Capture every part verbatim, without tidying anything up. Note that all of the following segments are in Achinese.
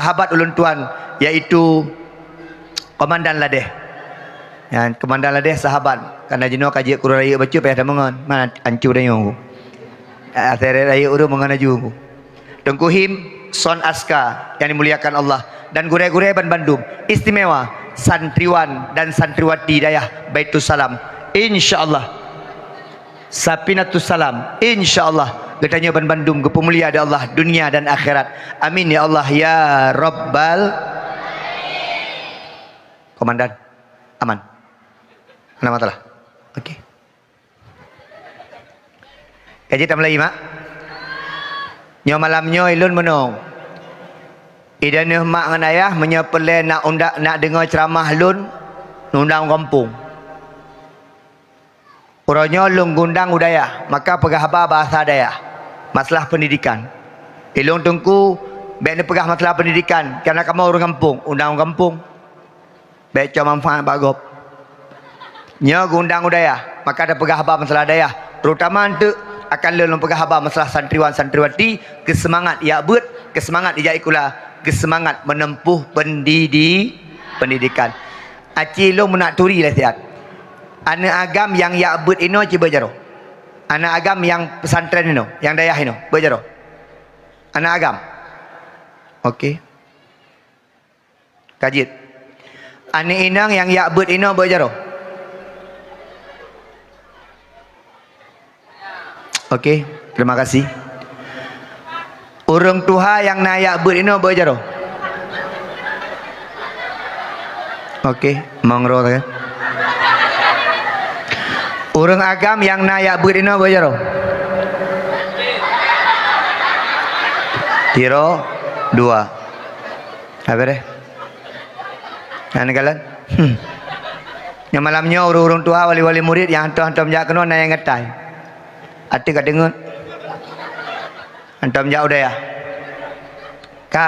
Sahabat ulôn tuan, yaitu Komandan Ladeh. Nyan, Komandan Ladeh sahabat. Karena jinoe ka jeuet keu ureueng rayeuk bacut payah tameungon. Mana ancu dayong ku. Asai rayeuk ureueng meungon aju ku. Teungku Him, Son Aska yang dimuliakan Allah, dan gurée-gurée ban bandum, istimewa santriwan dan santriwati dayah Baitussalam. Insya Allah. Sapinatus Salam, insya Allah geutanyoe ban bandum geupeumulia di Allah dunia dan akhirat. Amin ya Allah ya Rabbal. Komandan, aman. Hana masalah. Oke. Ka jeuet tameulai, Mak? Nyoe malam nyoe ilôn meunong. Idaneuh mak ngon ayah, meunyoe peureulée nak unda-, nak deungoe ceuramah lôn, undang gampông. Uroe nyoe lôn gundang u dayah, maka peugah haba bahasa dayah, masalah pendidikan. Ilôn teungku, bék neupeugah masalah pendidikan, karena kamoe ureuëng gampông, undang gampông. Bék cok manfaat bak gob. Nyoe gundang u dayah, maka tapeugah haba masalah dayah, terutama eunteuk akan lôn peugah haba masalah santriwan santriwati, keu seumangat jak beuet, keu seumangat jak sikula, keu seumangat meuneumpôh pendidi-, pendidikan. Aci lôn meunak turi lé siat. Aneuëk agam nyang jak beuet inoe cit beuet jaroe. Aneuëk agam nyang pesantren inoe, nyang dayah inoe, beuet jaroe. Aneuëk agam. Oke. Ka jeuet. Aneuëk inong nyang jak beuet inoe beuet jaroe. Oke, terima kasih. Ureuëng tuha nyang na jak beuet inoe beuet jaroe. Oke, mongro sagai. Ureuëng agam nyang na jak beuet inoe beuet jaroe. Tiro dua. Habéh deh. Nyan kalon. Hmm. Nyang malam nyoe ureuëng-ureuëng tuha, wali-wali murit nyang hantom-hantom jak keunoe na nyang gatai. Até ka deungon. Hantom jak u dayah. Ka.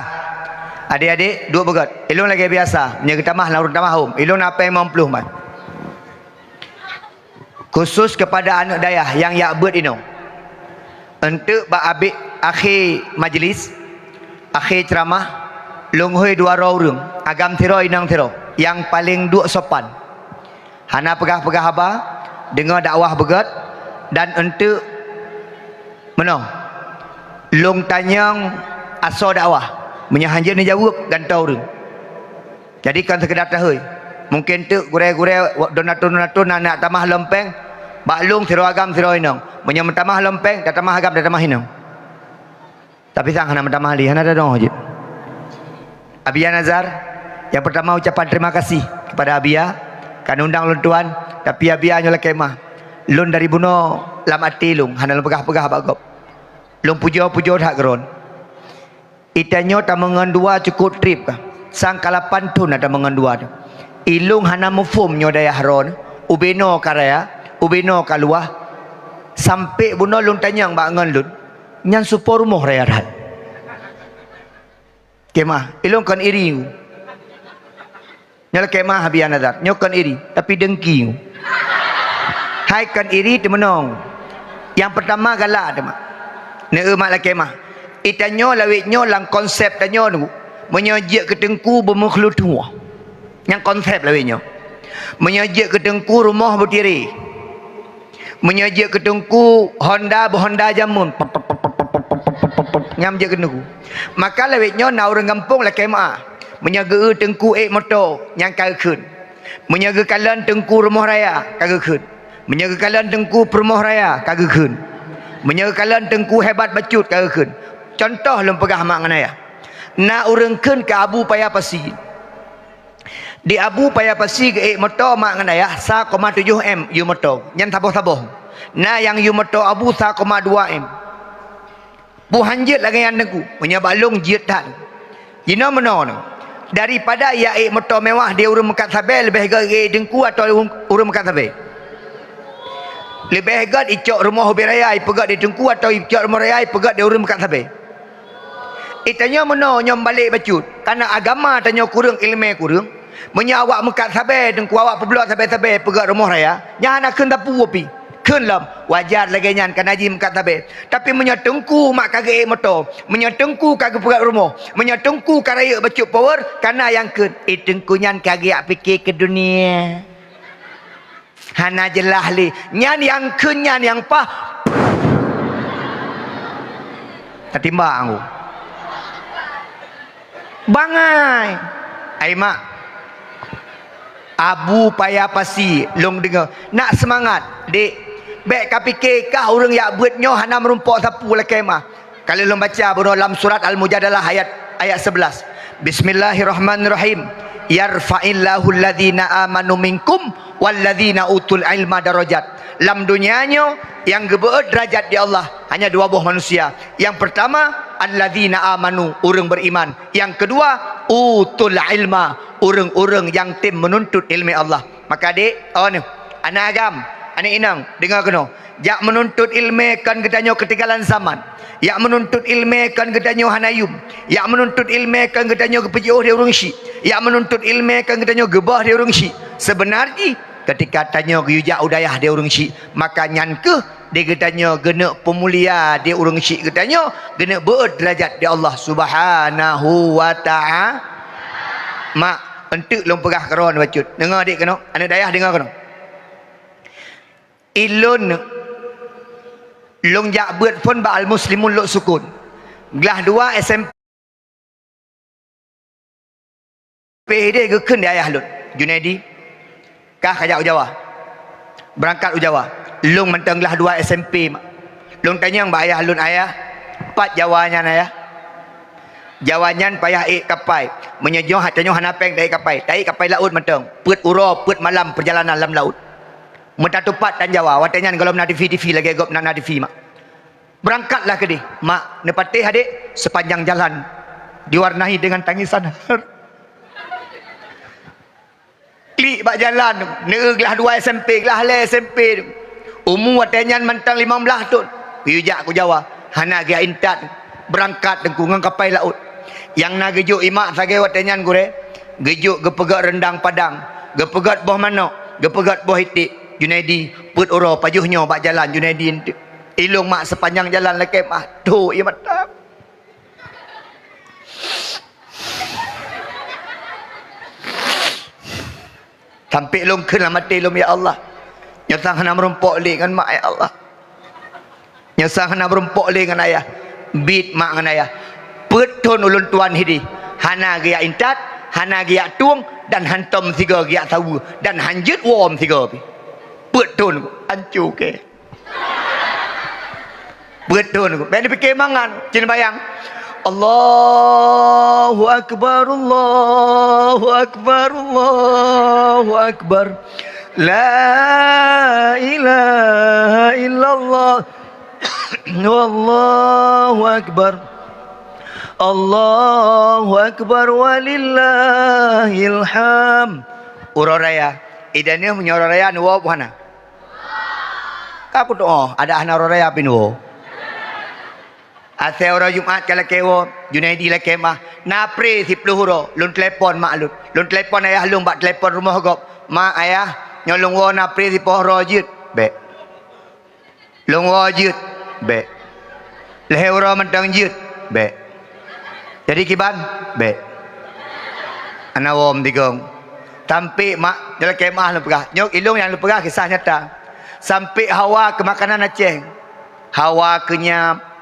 Adik-adik, duek beugét. Ilôn lagée biasa. Meunyoe geutamah, na ureuëng tamah hom. Ilôn na péng limong ploh mat. Khusus kepada aneuk dayah nyang jak beuet inoe. Eunteuk bak abéh akhé majlis, akhé ceuramah, lôn hôi dua droe ureuëng, agam sidroe inong sidroe, nyang paleng duek sopan. Hana peugah-peugah haba, deungoe dakwah beugét, dan eunteuk meunoe, lôn tanyong asoe dakwah, meunyoe hanjeuet neujaweueb gantoe ureuëng. Jadi kon seukeudar tahôi. Mungken teuk gurée-gurée donatur-donatur na, na tamah lom péng, bak lôn sidroe agam sidroe inong. Meunyoe meutamah lom péng, tatamah agam tatamah inong. Tapi sang hana meutamah lé, hana tadong jeuet. Abia Nazar, nyang peurtama ucapan terima kasih kepada Abia, ka neundang lôn tuan, tapi Abia nyoe lakée meu'ah. Lôn dari bunoe lam até lôn, hana lôn peugah-peugah bak gob. Lôn pujoe-pujoe that keu droen. Itanyoe tameungon dua cukôp trép ka. Sang ka lapan thon na tameungon dua nyoe. Ilôn hana muphom nyoe dayah droeneuh, ubé noe ka raya, ubé noe ka luwah. Sampoe bunoe lôn tanyong bak ngon lôn, nyan supo rumoh raya that. Kemah, ilôn kon iri. Nyoe lakée meu'ah Abia Nazar, nyoe kon iri, tapi dengki. Hai kon iri teumeunong. Nyang peurtama galak teuma. Neu mat lakée meu'ah. Itanyoe lawét nyoe lam konsep tanyoe nyoe, meunyoe jeuet keu teungku beumeukhlutuoh. Nyang konsep lawét nyoe. Meunyoe jeuet keu teungku rumoh beutiri. Meunyoe jeuet keu teungku Honda, beu Honda jameun. Pop, pop, pop. Nyang jeuet keu teungku. Maka lawét nyoe na ureuëng gampông lakée meu'ah. Meunyoe geu teungku ék moto, nyang ka geukheun. Meunyoe geukalon teungku rumoh raya, ka geukheun. Meunyoe geukalon teungku peurumoh raya, ka geukheun. Meunyoe geukalon teungku hebat bacut, ka geukheun. Cuntoh lôn peugah mak ngon ayah. Na ureuëng kheun keu Abu Paya Pasi. Di Abu Paya Pasi geuék moto mak ngon ayah sa koma tujoh M yue moto. Nyan saboh-saboh. Na nyang yue moto Abu sa koma dua M. Peue han jeuet lagée nyan teungku, meunyoe bak lôn jeuet that. Jinoe meunoe nyoe, daripada jak ék moto mewah di ureuëng meukat sabe leubeh gét ék teungku atau ureuëng meukat sabe. Leubeh gét icok rumoh ubé raya ipeugét di teungku atau icok rumoh raya ipeugét di ureuëng meukat sabe. Itanyoe meunoe nyoe meubalek bacut, kana agama tanyoe kureueng, iéleumé kureueng. Meunyoe awak meukat sabe teungku, awak peubloe sabe-sabe peugét rumoh raya, nyan hana kheun sapeue pih. Kheun lom, wajar lagée nyan kana jimeukat sabe. Tapi meunyoe teungku mak ka geuék moto, meunyoe teungku ka geupeugét rumoh, meunyoe teungku ka rayeuk bacut power, kana nyang kheun, "Eh, teungku nyan ka geujak pike keu dunia." Hana jeulaih lé. Nyan nyang kheun nyan nyang paih. Tatimbang ku. Bangai. Ai mak. Abu paya pasi, lôn deungoe. Nak seumangat, dek. Bék kapike kah ureuëng jak beuet nyoe hana meurumpok sapeue lakée mah. Ka lheueh lôn baca bunoe lam surat Al-Mujadalah ayat, ayat sebelas. Bismillahirrahmanirrahim. "Yarfa'illahu alladzina amanu minkum walladzina utul ilma darajat." Lam dunia nyoe, nyang geubeuet derajat di Allah hanya dua boh manusia. Yang pertama, alladzina amanu, ureuëng beriman. Yang kedua, utul ilma, ureuëng-ureuëng nyang tem meununtut ilmu Allah. Maka dek, oh ni, aneuk agam, aneuk inong, deungoe keunoe. Jak meununtut ilmu kon geutanyoe keutinggalan zaman. Jak meununtut ilmu kon geutanyoe hana yum. Jak meununtut ilmu kon geutanyoe geupeujiôh di ureuëng syik. Jak meununtut ilmu kon geutanyoe geubah di ureuëng syik. Seubeuna jih, ketika tanyoe geuyue jak u dayah di ureuëng syik, maka nyan kheueh di geutanyoe geuneuk peumulia di ureuëng syik geutanyoe, geuneuk beuet derajat di Allah Subhanahu wa Ta'ala. Mak, eunteuk lôn peugah keudroe bacut. Deungoe dek keunoe, aneuk dayah deungoe keunoe. Ilôn, lôn jak beuet phon bak Al-Muslimun Lhoksukon. Glah dua S M P deh geukheun di ayah lôn, "Junaidi, kah kajak u Jawa. Beurangkat u Jawa." Lôn mantong glah dua S M P mak. Lôn tanyong bak ayah lôn, "Ayah, pat Jawa nyan, Ayah?" "Jawa nyan payah ék kapai. Meunyoe nyoe tanyoe hana péng taék kapai. Taék kapai laôt mantong. Peuet uroe, peuet malam peurjalanan lam laôt." Meutatupat tan Jawa, watée nyan gohlom na T V, T V lagée gob na, na T V mak. Beurangkatlah keudeh, mak, neupatéh adek, sepanjang jalan diwarnai dengan tangisan. Klik bak jalan, neu glah dua S M P, glah lhée S M P. Umu watée nyan mantong limong blaih thon. Geuyue jak ku Jawa, hana geujak intat. Beurangkat teungku ngon kapai laôt. Nyang na geujok imak sagai watée nyan gurée, geujok geupeugét reundang padang, geupeugét boh manok, geupeugét boh iték. "Junaidi, peuet uroe pajoh nyoe bak jalan Junaidi." Ilôn mak sepanjang jalan lakée mah, tho ie mata. Sampai lôn kheun lam até lôn, "Ya Allah, nyoe sang hana meurumpok lé ngon mak, ya Allah. Nyoe sang hana meurumpok lé ngon ayah." Biet mak ngon ayah, "Peuet thon ulôn tuan hideh, hana geujak intat, hana geujak tueng, dan hantom sigoe geujak saweue, dan hanjeuet woe sigoe pih. Peuet thon, anco kée." Peuet thon, bék neupike mangat, cit neubayang. Allahu Akbar, Allahu Akbar, Allahu Akbar. La ilaha illallah. Wallahu Akbar. Allahu Akbar walillahil hamd. Uroe raya. Idaneuh meunyoe uroe raya neuwoe hana? Ka kutu'oh, adak hana uroe raya pih neuwoe. Asai uroe Jumat ka lakée woe, Junaidi lakée mah. Na pré siplôh uroe, lôn telepon mak lôn. Lôn telepon ayah lôn bak telepon rumoh gob. "Mak, ayah, nyoe lôn woe na pré siplôh uroe jeuet." "Bék." "Lôn woe jeuet." "Bék." "Lhée uroe mantong jeuet." "Bék." "Jadi kiban?" "Bék." Hana woe meutigong. Sampai mak, dalam kemah lôn peugah. Nyoe ilôn nyang lôn peugah kisah nyata. Sampai hawa keu makanan Aceh. Hawa keunyab.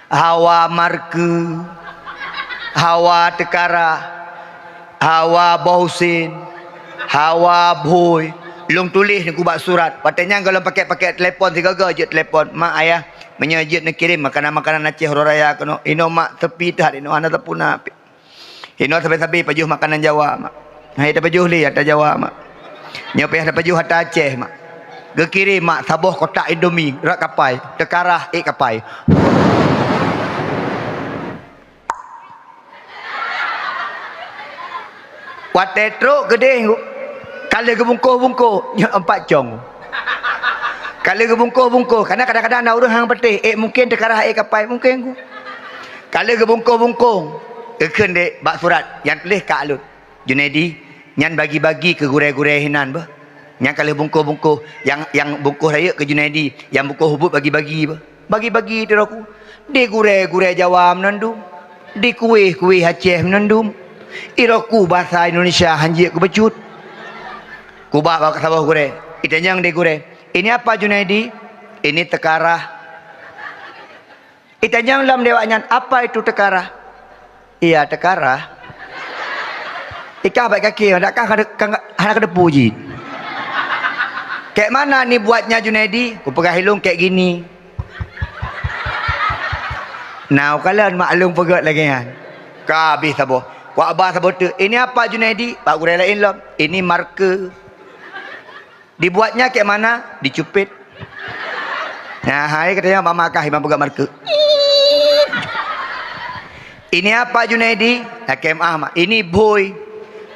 Hawa marke. Hawa teukarah. Hawa boh usen. Hawa bhôi. Lôn tuléh ngon bak surat. Watée nyan gohlom pakèk-pakèk telepon sigoe-goe jeuet telepon. "Mak, ayah, meunyoe jeuet neukirém makanan-makanan Aceh uroe raya keunoe." Inoe mak, sepi that inoe, hana teupuna pih. Inoe sabe-sabe pajoh makanan Jawa, mak. Hai tapajoh lé ata Jawa, mak. Nyoe payah tapajoh ata Aceh, mak. Geukirém, mak, saboh kotak Indomie rot kapai, teukarah ék kapai. Watée trok keudeh, ka lheueh geubungkoh-bungkoh, nyoe empat cong. Ka lheueh geubungkoh-bungkoh, karena kadang-kadang na ureuëng hang patéh, ék mungken teukarah ék kapai, mungken ku. Ka lheueh geubungkoh-bungkoh, geukheun deh bak surat nyang tuléh ka alot. "Junaidi, nyan bagi-bagi keu gurée-gurée hinan beuh. Nyang ka lheueh bungkôh-bungkôh, nyang, nyang bungkôh rayeuk keu Junaidi, nyang bungkôh ubit bagi-bagi. Bagi-bagi di roh ku. Di gurée-gurée Jawa meunan dum. Di kueh-kueh Aceh meunan dum. Di roh ku basa Indonesia hanjeuet keu beucut. Kuba bak saboh gurée. Itanyong di gurée, "Ini apa, Junaidi?" "Ini tekarah." Itanyong lom di awaknyan, "Apa itu tekarah?" "Iya, tekarah." Ikah bak kaki, dak kah ka, ka, hana ka depu jih. "Kayak mana ni buatnya, Junaidi?" Kupeugah ilong, "Kayak gini." Nah, ukalon mak lôn peugét lagée nyan. Ka habéh saboh. Kuaba saboh teuk, "Ini apa, Junaidi?" Bak gurée laén lom, "Ini marke." "Dibuatnya kayak mana?" "Dicupit." Nah, hai katanya mama kah imam peugah marke. "Ini apa, Junaidi?" "Lakée meu'ah, Mak." "Ini boy."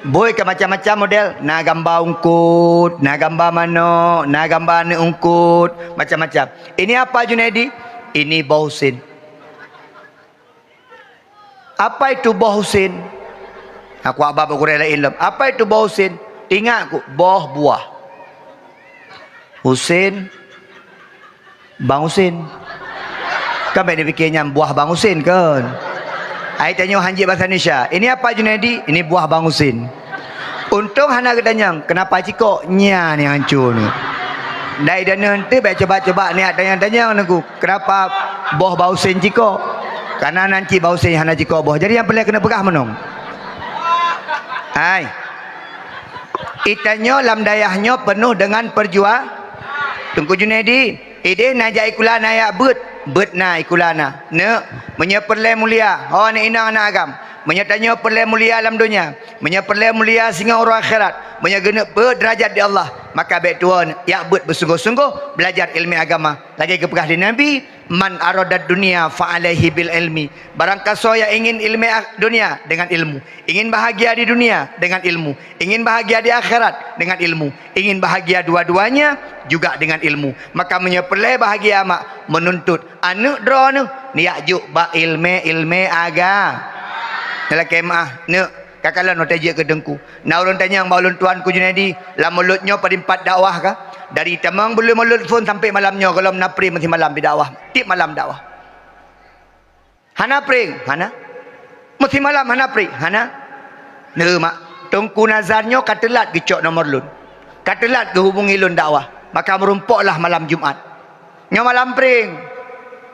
Boy ka macam-macam model. Na gamba ungkot, na gamba manok, na gamba aneuk ungkot, macam-macam. "Ini apa, Junaidi?" "Ini boh usin." "Apa itu boh usin?" Aku abah bak gurée laén lom. "Apa itu boh usin?" Ingat ku, boh buah. Usin, bang usin. Kan bék dipike nyan buah bang usin kan? Ai tanyoe hanjeuet bahasa Indonesia. "Ini apa, Junaidi?" "Ini buah bang usin." Untông hana geutanyong, "Kenapa cikok?" Nyan nyang hanco ni. Dai daneuh eunteuk bék coba-coba niat tanyong-tanyong neuk, "Kenapa boh bang usin cikok?" Karena nan cit bang usin hana cikok boh. Jadi nyang peureulée keuneuk peugah meunong. Hai. Itanyoe lam dayah nyoe peunoh deungon peurjua-, Teungku Junaidi, ideh na jak ikula na jak beuet, beuet na ikula na. Neuk, meunyoe peureulée mulia, ho aneuk inong aneuk agam. Meunyoe tanyoe peureulée mulia lam donya, meunyoe peureulée mulia singoh uroe akhirat, meunyoe geuneuk peuet deurajat di Allah, maka bék tuwoe jak beuet beusunggoh-sunggoh beulajar iéleumé agama. Lagée geupeugah lé Nabi, "Man aradad dunya fa alaihi bil ilmi." Barangkasoe nyang ingin iéleumé ak-, donya, dengan ilmu. Ingin bahagia di dunia, dengan ilmu. Ingin bahagia di akhirat, dengan ilmu. Ingin bahagia dua-duanya, juga dengan ilmu. Maka meunyoe peureulée bahagia mak, meununtut aneuk droeneuh, neujak jok bak iéleumé-iéleumé aga-, Neulakée meu'ah, neuk, ka kalon watée jeuet keu teungku. Na ureuëng tanyong bak ulôn tuan ku Junaidi, lam mulot nyoe padum pat dakwah ka? Dari tamong buleuen mulot phon sampai malam nyoe gohlom na pri meusimalam di dakwah. Tieb malam dakwah. Hana pri, hana. Meusimalam hana pri, hana. Neu mak, Teungku Nazar nyoe ka teulat geucok nomor lôn. Ka teulat geuhubungi lôn dakwah. Maka meurumpoklah malam Jumat. Nyoe malam pri.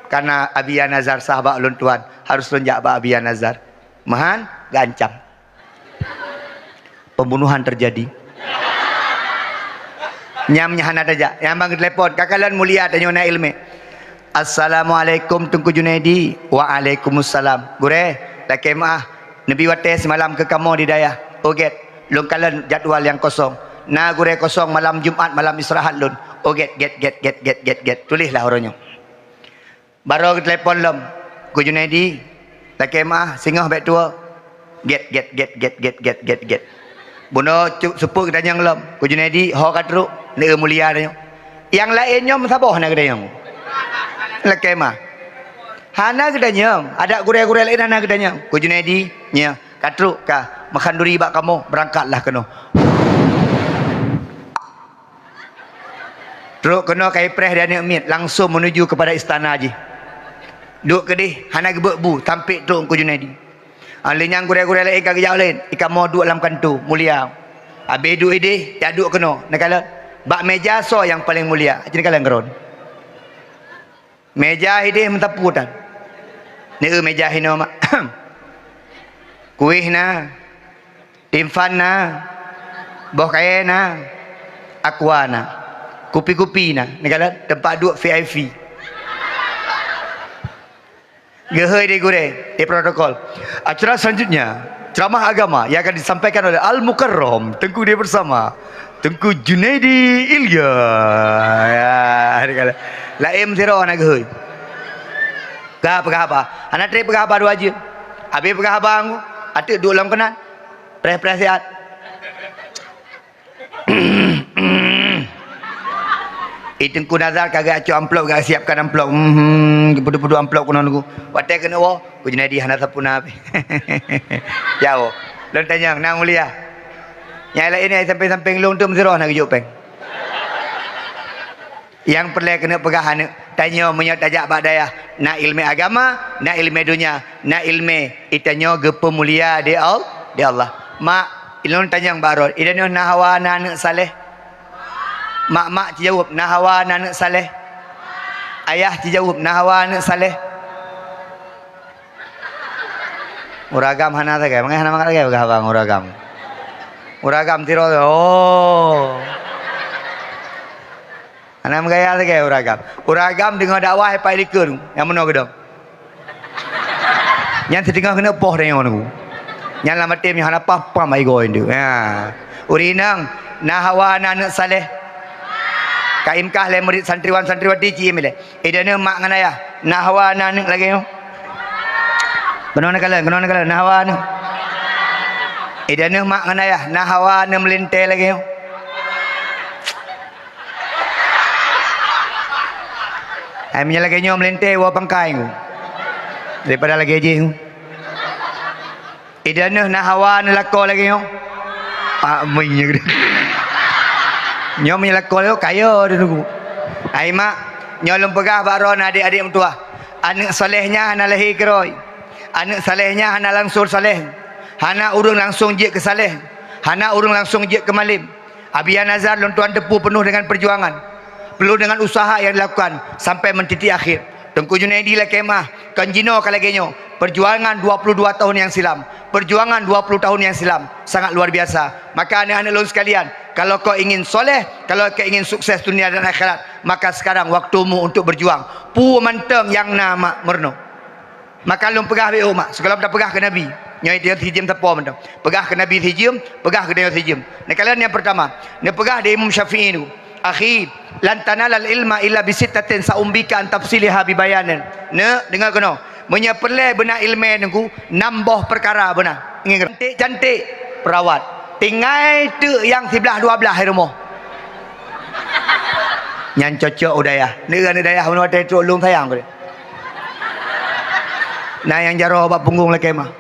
Karena Abia Nazar sah bak ulôn tuan, harus lôn jak bak Abia Nazar. Meuhan, geuancam. Pembunuhan terjadi. Nyam nyan hana tajak. Nyang bang telepon, ka kalon mulia tanyoe na iéleumé. "Assalamualaikum Teungku Junaidi." "Waalaikumsalam." "Gurée, lakée meu'ah, neubi watée simalam keu kamoe di dayah." "Oh gét, lôn kalon jadwal nyang kosong." "Na gurée kosong malam Jumat, malam istirahat lôn." "Oh gét, gét, gét. Tulislah uroe nyoe." Barô geutelepon lom, "Ku Junaidi, lakée meu'ah, singoh bék tuwoe." "Gét, gét, gét. Bunoe cu-, seupôt geutanyong lom, 'Ku Junaidi, ho ka trok?'" Neu mulia tanyoe. Nyang laén nyoe meusaboh hana geutanyong. Lakée meu'ah. Hana geutanyong, adak gurée-gurée laén hana geutanyong. "Ku Junaidi, nyoe, ka trok ka, meukhanduri bak kamoe, beurangkatlah keunoe." Trok keunoe ka ipreh di aneuk miet, langsong menuju kepada istana jih. Duek keudeh, hana geubeuet bu, sampoe trok Teungku Junaidi. Ah, lheueh nyan gurée-gurée laén ka geujak laén, ikamoe duek lam kanto, mulia. Habéh duek ideh, jak duek keunoe, neukalon. Bak méja soe nyang paleng mulia, neukalon keudroe. Méja ideh meusapeue tan. Neu méja hinoe mak. Kueh na, timphan na, boh kayée na, aqua na, kupi-kupi na, neukalon teumpat duek V I P. Geuhôi di gurée, di protokol. Acara selanjutnya, ceramah agama yang akan disampaikan oleh Al-Mukarram, Teungku dia bersama. Teungku Junaidi Ilya. Ya, dia kata, laén sidroe hana geuhôi. Ka peugah haba. Hana trép peugah haba dua jeuem. Habéh peugah haba, ateueh duek lom keunan. Preh-preh siat. Ih, Teungku Nazar ka geuacoe amplop, geusiapkan amplop. Hmm, geupudu-pudu amplop keunoe nunggu. Watée keuneuk woe, Teungku Junaidi hana sapeue na pih. Jaweueb. Lôn tanyong, na mulia. Nyang laén nyang sampéng-sampéng lôn tu meusidroe hana geujok péng. Nyang peureulée keuneuk peugah aneuëk, tanyoe meunyoe tajak bak dayah, na iéleumé agama, na iéleumé donya, na iéleumé, geutanyoe geupeumulia di Al-, di Allah. Mak, ilôn tanyong bak droe, idanoe na hawa na aneuëk saleh? Mak-mak jijaweueb, na hawa na aneuëk saleh. Ayah jijaweueb, na hawa aneuëk saleh. Ureuëng agam hana sagai, mangat hana mangat sagai peugah haba ngon ureuëng agam. Ureuëng agam sidroe, oh. Hana meugaya sagai ureuëng agam. Ureuëng agam deungoe dakwah pat likot, nyang meunoe geudong. Nyan siteungoh keuneuk poh tanyoe nunggu. Nyan lam até nyoe hana pah-pah maigoe indeuek. Ha. Ureuëng inong, na hawa na aneuëk saleh? Ka imkah lé murit santriwan santriwati ci imilée. Idanoe mak ngon ayah, na hawa na aneuëk lagée nyoe? Keunoe neukalon, keunoe neukalon, na hawa aneuëk? Idanoe mak ngon ayah, na hawa aneuëk meulintée lagée nyoe? Hai meunyoe lagée nyoe meulintée woe pangkai ngu. Daripada lagée jih ngu. Idanoe na hawa neulakoe lagée nyoe? Pak meunyeu. Nyoe meunyoe lakoe lagée nyoe kaya deungoe. Hai mak, nyoe lôn peugah bak droe na adék-adék meutuwah. Aneuëk saleh nyan hana lahé keurôi. Aneuëk saleh nyan hana langsong saleh. Hana ureuëng langsong jeuet keu saleh. Hana ureuëng langsong jeuet keu malem. Abia Nazar lôn tuan teupeu peunoh deungon peujuangan, peunoh deungon usaha nyang dilakukan sampai meuntitik akhé. Teungku Junaidi lakée meu'ah, kon jinoe ka lagée nyoe, peujuangan dua puluh dua tahun nyang silam, peujuangan dua puluh tahun nyang silam sangat luar biasa. Maka aneuëk-aneuëk lôn sekalian, kalau kau ingin soleh, kalau kau ingin sukses dunia dan akhirat, maka sekarang waktumu untuk berjuang. Peue mantong nyang na mak meurunoe. Maka lôn peugah bak umat, sigohlom tapeugah keu Nabi. Nyoe tanyoe sijeuem sapo mantong. Peugah keu Nabi sijeuem, peugah keu tanyoe sijeuem. Neukalon nyang peurtama, neupeugah di Imam Syafi'i nyoe, "Akhi, lan tanalal ilma illa bisittatin sa'umbika an tafsiliha bibayanin." Neuk, deungoe keunoe. Meunyoe peureulée beuna iéleumé nunggu, nam boh peukara beuna. Ingat, cantik-cantik, peurawat. Tinggai teuk nyang siblaih dua blaih di rumoh. Nyan cocok u dayah. Neu-, neu dayah meunoe watée trok lôn sayang keu dia. Na nyang jaroe bak punggong lakée meu'ah.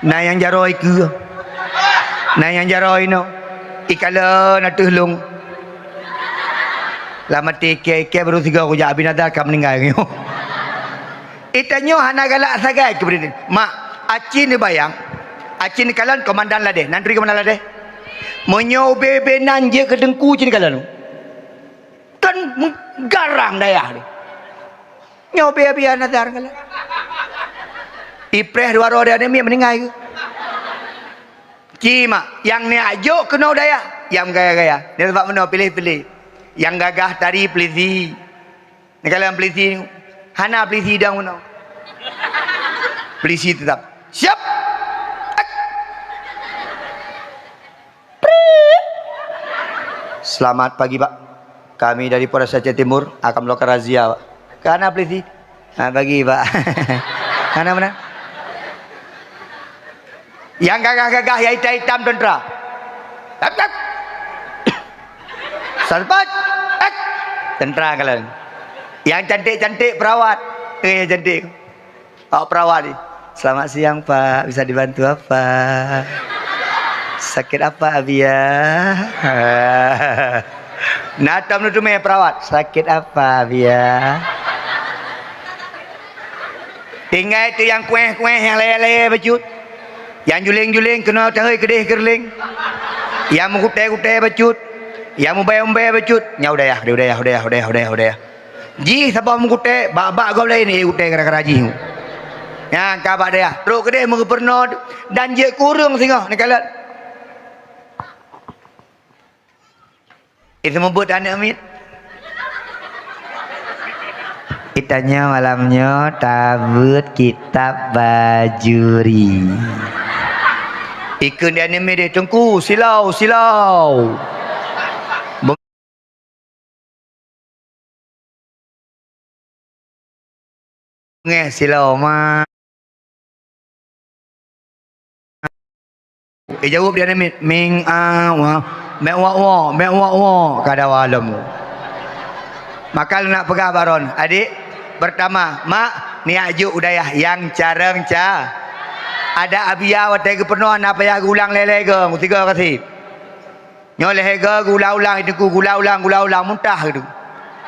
Na nyang jaroe ikeue. Na nyang jaroe inoe. Ikalon ateueh lôn. Lam até ikée-ikée barô sigoe kujak Abi Nazar ka meuninggai nyoe. Itanyoe hana galak sagai keu beureudeh. Mak, aci neubayang, aci neukalon komandan ladeh. Nan turi komandan ladeh? Meunyoe ubé-ubé nan jeuet keu teungku ci neukalon. Kan meugarang dayah nyoe. Nyoe ubé Abia Nazar neukalon. Ipreh dua droe di aneuk miet meuninggai keuh. Ci mak, nyang neujak jok keunoe dayah, nyang gaya-gaya. Nyan sabab meunoe piléh-piléh. Nyang gagah tari peulisi. Neukalon peulisi, hana peulisi dong meunoe. Peulisi teutap. Siap! Ek! Prit! Selamat pagi, Pak. Kami dari Polres Aceh Timur akan melakukan razia, Pak. Ka na peulisi. Ha, bagi, Pak. Hana meunan. Nyang gagah-gagah, nyang itam-itam teuntra. Tap, tap. Sarpat. Ek. Teuntra kalon. Nyang cantik-cantik perawat. Eh, nyang cantik. Awak perawat ni. "Selamat siang, Pak. Bisa dibantu apa? Sakit apa, Abia?" Nah, tom neuteumé perawat. "Sakit apa, Abia?" Tinggai teuk nyang kuéh-kuéh, nyang layèe-layèe bacut. Nyang juléng-juléng keunoe tahôi keudeh keureuléng. Nyang meukutéh-kutéh bacut. Nyang mubèe-mubèe bacut. Nyan u dayah, u dayah, u dayah. Jih saboh meukutéh, bak-bak gob laén, eh, kutéh gara-gara jih. Nyan ka bak dayah. Trok keudeh meugeupeurunoe dan jeuet keu ureueng singoh neukalon. Itu meubeuet aneuk miet. Geutanyoe malam nyoe tabeuet kitab Bajuri. Ikheun di aneuk miet deh, "Teungku, silau, silau." Ngeh silau ma. Ijaweueb di aneuk miet, "Ming a wa, mek wak wok, mek wak wok," ka dawa lom. Maka lôn nak peugah bak droen, "Adék, peurtama, mak, neujak jok u dayah nyang carông ca. Adak Abia watèe geupeurunoe hana payah geuulang lé-lé goe, meusigoe kaseb." Nyoe lhèe goe gula-ulang, Teungku, gula-ulang, gula-ulang, muntah geuh.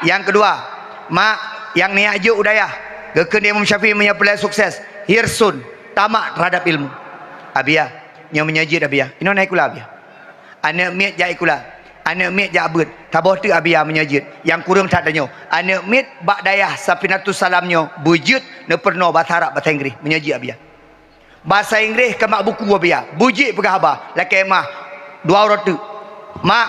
Nyang keudua, mak, nyang niat jok u dayah, geukheun Imam Syafi'i meunyoe peureulèe sukses, hirsun, tamak terhadap ilmu. Abiya, nyoe meunyoe jeuet Abiya. Inoe na sikula Abiya. Aneuk miet jak sikula. Aneuk miet jak beuet. Saboh teuk Abiya meunyoe jeuet. Nyang kureueng that tanyoe. Aneuk miet bak dayah Safinatus Salam nyoe beujeuet neupeurunoe basa Arab, basa Inggréh. Meunyoe jeuet Abiya. Basa Inggréh ka mat buku Abiya. Beujeuet peugah haba. Lakèe meu'ah. Dua uroe teuk. Mak,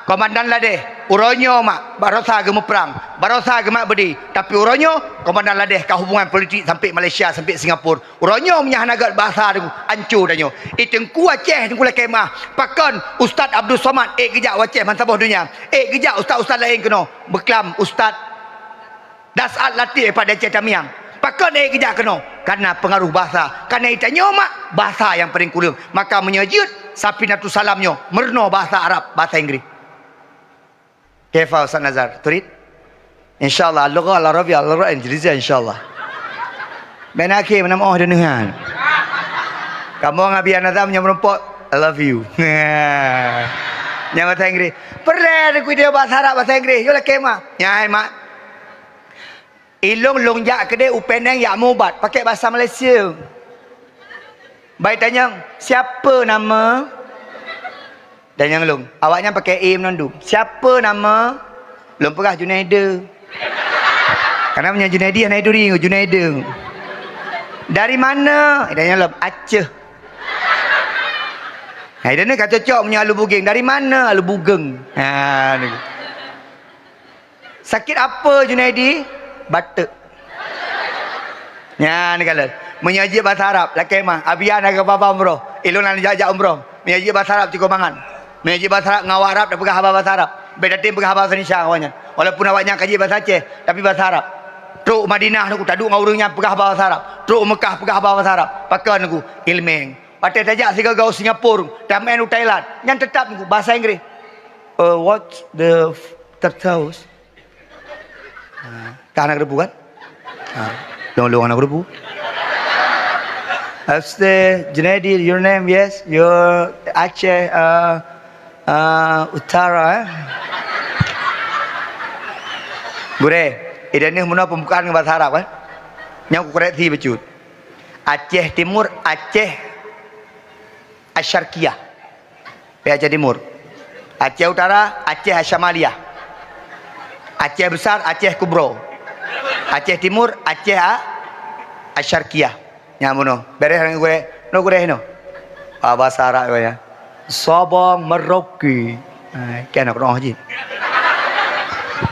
komandan ladèh. Uroe nyoe, mak, baroesa geumeuprang. Baroesa geumat beudé. Tapi uroe nyoe, komandan ladèh ka hubungan politik sampoe Malaysia, sampoe Singapura. Uroe nyoe meunyo hana göt basa Teungku, anco tanyoe. I Teungku Aceh Teungku lakèe meu'ah. Pakon Ustaz Abdul Somad ék geujak u Aceh ban saboh donya. Ék geujak ustaz-ustaz laén keunoe. Beuklam Ustaz Das'ad Latif pada Aceh Tamiang. Pakon ék geujak keunoe? Karena pengaruh basa. Karena i tanyoe mak, basa nyang paleng kureueng. Maka meunyoe jeuet, Safinatus Salam nyoe meurunoe basa Arab, basa Inggréh. Kaifa Ustaz Nazar? Turid? Insyaallah, al-lughah al-arabiyyah al-injiliziyah insyaallah. Bèk na akhé meunan oh deuneuhan. Kamoe ngon Abiya Nazam nyang meurumpok, I love you. Nyang bahasa Inggréh. Peureulèe Teungku, basa Arab, bahasa Inggréh. Yoh lakèe meu'ah. Nyan, mak. Ilôn lôn jak keudè u Penang jak meu ubat, pakèk basa Malaysia. Ban itanyong, "Siapa nama?" Tanyong lôn. Awaknyan pakèk "e" meunan dum. "Siapa nama?" Lôn peugah, "Junaida." Karena meunyoe Junaidi hana jituri, Junaida. "Dari mana?" Itanyong lom, "Aceh." Nah, itu ni ka cocok meunyoe Alu Bugeng. "Dari mana?" "Alu Bugeng." Ha, ni. "Sakit apa, Junaidi?" "Bateuk." Nyan kalon. Meunyoe jeuet basa Arab, lakèe meu'ah, Abiya na geuba-ba umroh. Ilôn na jak-jak umroh. Meunyoe jeuet basa Arab cukôp mangat. Meunyoe jeuet basa Arab, ngon awak Arab tapeugah haba basa Arab. Bèk tatem peugah haba basa Indonesia awaknyan. Walaupun awaknyan ka jeuet basa Aceh, tapi basa Arab. Trok Madinah Teungku, taduek ngon ureueng nyan peugah haba basa Arab. Trok Meukah peugah haba basa Arab. Pakon Teungku? Ileumèe. Watèe tajak sigoe-goe u Singapura, tameu'en u Thailand, nyan teutap Teungku, basa Inggréh. Uh, what the f-, Tartarus? Ha, ka hana geureubu kan? Ha, lôn-lôn hana geureubu. Ustaz Junaidi, your name, yes, your Aceh, uh, uh, Utara, eh? Gurèe, ideh neuh meunoe peumbukaan ngon basa Arab, kan? Nyoe kukoreksi bacut. Aceh Timur, Aceh Asyarkiyah. Aceh Timur. Aceh Utara, Aceh Asyamaliyah. Aceh Besar, Aceh Kubro. Aceh Timur, Aceh A-, Asyarkiyah. Nyan bunoe. Bèrèh ngon gurèe. Nyoe gurèe nyoe. Ah, basa Arab nyan. Sabang, Merauke. Ah, kan aku doh jih.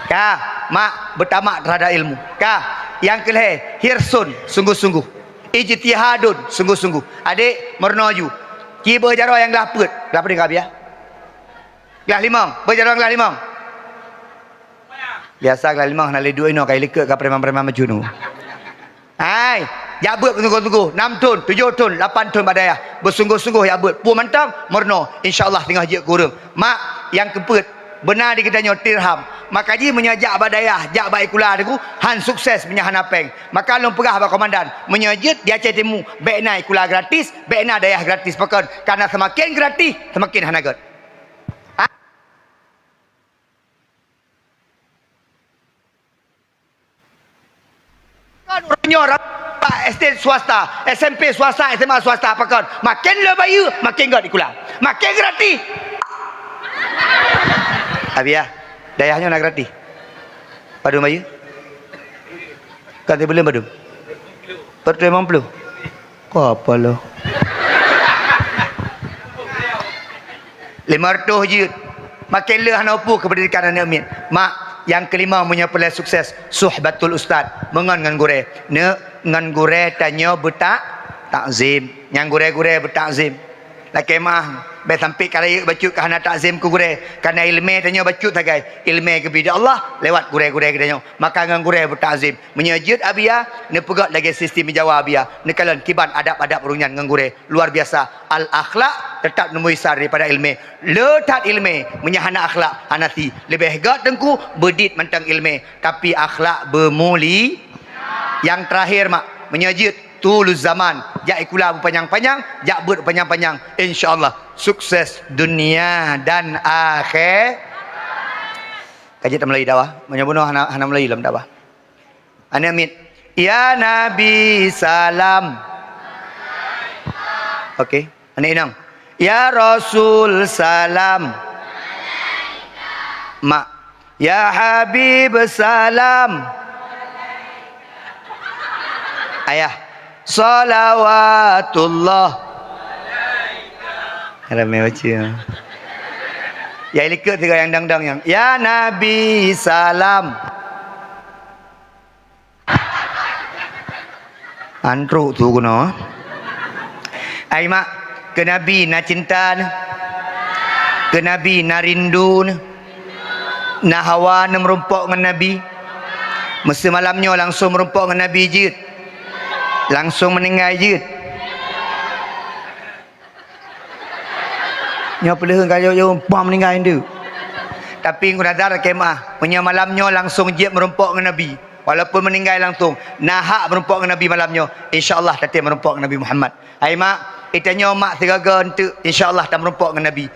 Ka, mak, beutamak terhadap ilmu. Ka, nyang keulhèe, hirsun, sungguh-sungguh. Ijtihadun, sungguh-sungguh. Adék, meurunoe ju. Ci beujaroe nyang glah peuet. Glah peuet ka biya? Glah limong. Beujaroe glah limong. Biasa glah limong hana lé duek inoe ka ilikot ka preman-preman meucunu. Hai, jak beuet beusungguh-sungguh. Nam thon, tujoh thon, lapan thon bak dayah. Beusungguh-sungguh jak beuet. Peue mantong, meurunoe. Insya Allah teungoh jeuet keu ureueng. Mak, nyang keupeuet, beuna di geutanyoe dirham. Maka jih meunyoe jak bak dayah, jak bak sikula Teungku, han sukses meunyoe hana péng. Maka lôn peugah bak komandan, meunyoe jeuet di Aceh Timu, bèk na sikula gratis, bèk na dayah gratis. Pakon? Karena seumaken gratis, seumaken hana göt. Kan uroe nyoe rab-, bak S D swasta, S M P swasta, S M A swasta, pakon? Maken le bayeue, maken göt sikula. Maken gratis. Abiya, dayah nyoe na gratis. Padum bayeue? Kan sibuleuen padum? Empat ratus lima puluh. Ko apa lo? Lima ratus jeuet. Maken le hana peue keu pendidikan aneuk miet. Mak, nyang keulima meunyoe peureulèe sukses, suhbatul ustaz, meungon ngon gurèe. Neuk, ngon gurèe tanyoe beutak-, takzim. Nyang gurèe-gurèe beutakzim. Lakèe meu'ah, bèk sampoe ka rayeuk bacut ka hana takzim keu gurèe, karena ileumèe tanyoe bacut sagai, ileumèe geubri di Allah lewat gurèe-gurèe geutanyoe. Maka ngon gurèe beutakzim. Meunyoe jeuet Abiya, neupeugöt lagèe sistem Jawa Abiya, neukalon kiban adab-adab ureueng nyan ngon gurèe. Luar biasa, al-akhlak teutap neumeuisa daripada ileumèe. Le that ileumèe, meunyoe hana akhlak, hana si. Leubeh göt Teungku, beudiet mantong ileumèe, tapi akhlak beumuli-, nyang teurakhir, mak, meunyoe jeuet, Tuluz zaman, jak sikula beupanyang-panyang, jak beuet beupanyang-panyang. Insya Allah, sukses dunia dan akhé-, ka jeuet tameulayeue dakwah. Meunyoe bunoe hana, hana meulayeue lam dakwah. Aneuk miet, "Ya Nabi salam." Oke, aneuk inong, "Ya Rasul salam." Mak, "Ya Habib salam." Ayah, "Salawatullah." Ramé baca. Ya, likot tiga nyang dang-dang nyang, "Ya Nabi salam." Antruk tu keunoe. Ai mak, keu Nabi na cinta neuh. Keu Nabi na rindu neuh. Na hawa neuh meurumpok ngon Nabi. Meuseumalam nyoe langsong meurumpok ngon Nabi jeuet. Langsong meuninggai jeuet. Nyoe peuleuheuen ka jauh-jauh, bah meuninggai endeuk. Tapi Teungku Nazar lakée meu'ah, meunyoe malam nyoe langsong jeuet meurumpok ngon Nabi, walaupun meuninggai langsong, na hak meurumpok ngon Nabi malam nyoe, insya Allah tatem meurumpok ngon Nabi Muhammad. Hai mak, geutanyoe mak sigoe-goe enteuk, insya Allah tameurumpok ngon Nabi.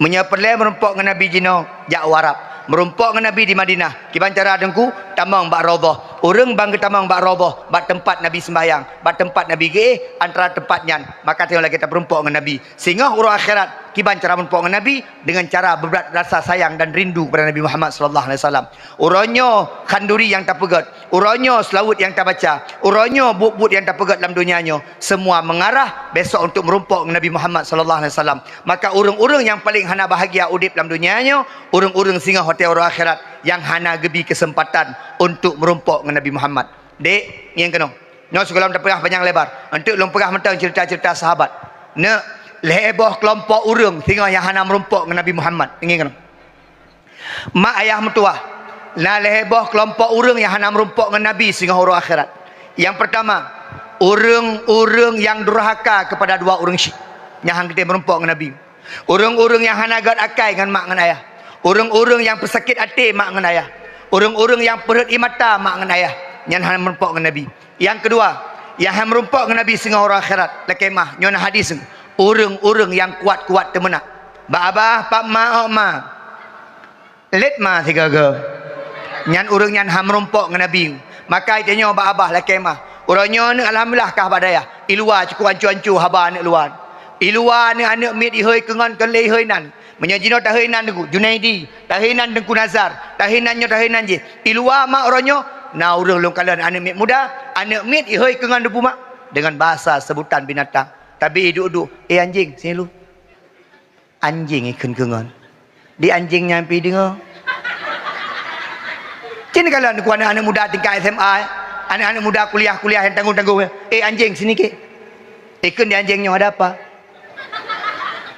Meunyoe peureulée meurumpok ngon Nabi jinoe, jak u Arab. Meurumpok ngon Nabi di Madinah. Kiban cara Teungku? Tamong bak Raudhah. Ureuëng ban geutamong bak Raudhah, bak teumpat Nabi seumbahyang, bak teumpat Nabi geuéh, antara teumpat nyan, maka tanyoe lagée tameurumpok ngon Nabi. Singoh uroe akhirat, kiban cara meurumpok ngon Nabi? Dengan cara beubrat rasa sayang dan rindu kepada Nabi Muhammad sallallahu alaihi wasallam. Uroe nyoe khanduri nyang tapeugét, uroe nyoe seulaweuet nyang tabaca, uroe nyoe buet-buet nyang tapeugét lam donya nyoe, semua mengarah besok untuk meurumpok ngon Nabi Muhammad sallallahu alaihi wasallam. Maka ureuëng-ureuëng nyang paleng hana bahagia udeb lam donya nyoe, ureuëng-ureuëng singoh watée uroe akhirat nyang hana geubi keuseumpatan untuk meurumpok ngon Nabi Muhammad. Dek, ngieng keunoe. Nyoe sigohlom tapeugah panyang lebar. Enteuk lôn peugah mantong ceurita-ceurita sahabat. Neuk, lhée boh keulompok ureuëng singoh nyang hana meurumpok ngon Nabi Muhammad. Ngieng keunoe. Mak ayah meutuwah, na lhée boh keulompok ureuëng nyang hana meurumpok ngon Nabi singoh uroe akhirat. Nyang peurtama, ureuëng-ureuëng nyang durhaka keupada dua ureuëng syik, nyang han geutem meurumpok ngon Nabi. Ureuëng-ureuëng nyang hana gét akai ngon mak ngon ayah. Ureuëng-ureuëng nyang peusakét até mak ngon ayah. Ureuëng-ureuëng nyang peurhot ie mata mak ngon ayah. Nyan hana meurumpok ngon Nabi. Nyang keudua, nyang han meurumpok ngon Nabi singoh uroe akhirat, lakée meu'ah, nyoe na hadis, ureuëng-ureuëng nyang kuat-kuat teumeunak. Bak babah, bak ma, ôk ma. Lét ma sigoe-goe. Nyan ureuëng nyan han meurumpok ngon Nabi. Maka tanyoe bak babah, lakée meu'ah. Uroe nyoe neuh alhamdulillah kah bak dayah. I luwa cukôp ancu-ancu haba aneuëk luwa. I luwa neuh aneuëk miet ihôi keu ngon kon lé ihôi nan. Meunyoe jinoe tahôi nan Teungku Junaidi, tahôi nan Teungku Nazar, tahôi nan nyoe, tahôi nan jih. I luwa mak uroe nyoe, na ureuëng lôn kalon aneuëk miet muda, aneuëk miet ihôi keu ngon Teungku mak. Dengan bahasa sebutan binatang. Tabi iduek-duek, "Eh anjing, sini lu." Anjing ikheun keu ngon. Di anjing nyan pih deungoe. Cit neukalon Teungku aneuëk-aneuëk muda tingkat S M A, eh. Aneuëk-aneuëk muda kuliah-kuliah nyang tanggong-tanggong, eh. "Eh anjing, sini kek." Ikheun di anjing nyoe, "Ada apa?"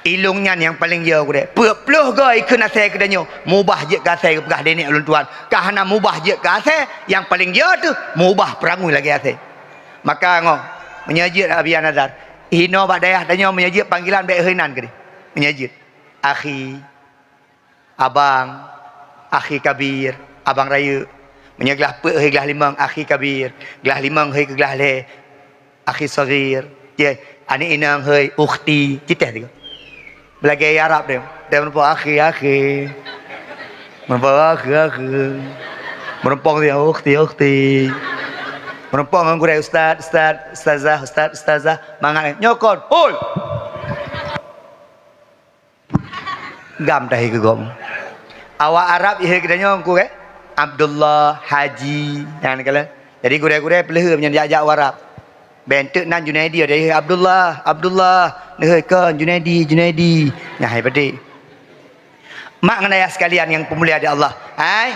Ilong nyan nyang paleng yo gurée. Peuet ploh goe ikheun asée keu tanyoe, mubah jeuet keu asée geupeugah deh nèk ulôn tuan. Ka hana mubah jeuet keu asée, nyang paleng yo teuh mubah peurangui lagée asée. Maka ngo, meunyoe jeuet Abi Nazar, inoe bak dayah tanyoe meunyoe jeuet panggilan bék heuinan keudeh. Meunyoe jeuet, akhi, abang, akhi kabir, abang rayeuk. Meunyoe glah peuet hei glah limong, akhi kabir, glah limong hei keu glah lhée, akhi saghir, ye, aneuëk inong hei, ukhti, citeh tiga. Beulagée Arab deh, deh meurumpok akhi, akhi. Meurumpok akhi, akhi. Meurumpok dia ukhti, ukhti. Meurumpok ngon gurée ustaz, ustaz, ustazah, ustaz, ustazah, mangat nyoe kon, hoi. Gam tahi keu gob. Awak Arab ihé geutanyoe Teungku, eh? Abdullah, Haji, nyan kalon. Jadi gurée-gurée peuleuheue meunyan jak-jak u Arab. Bék teuk nan Junaidi, ada ihé Abdullah, Abdullah. Neuheuet kon Junaidi, Junaidi. Nyan hai padé. Mak ngon ayah sekalian nyang peumulia di Allah. Hai.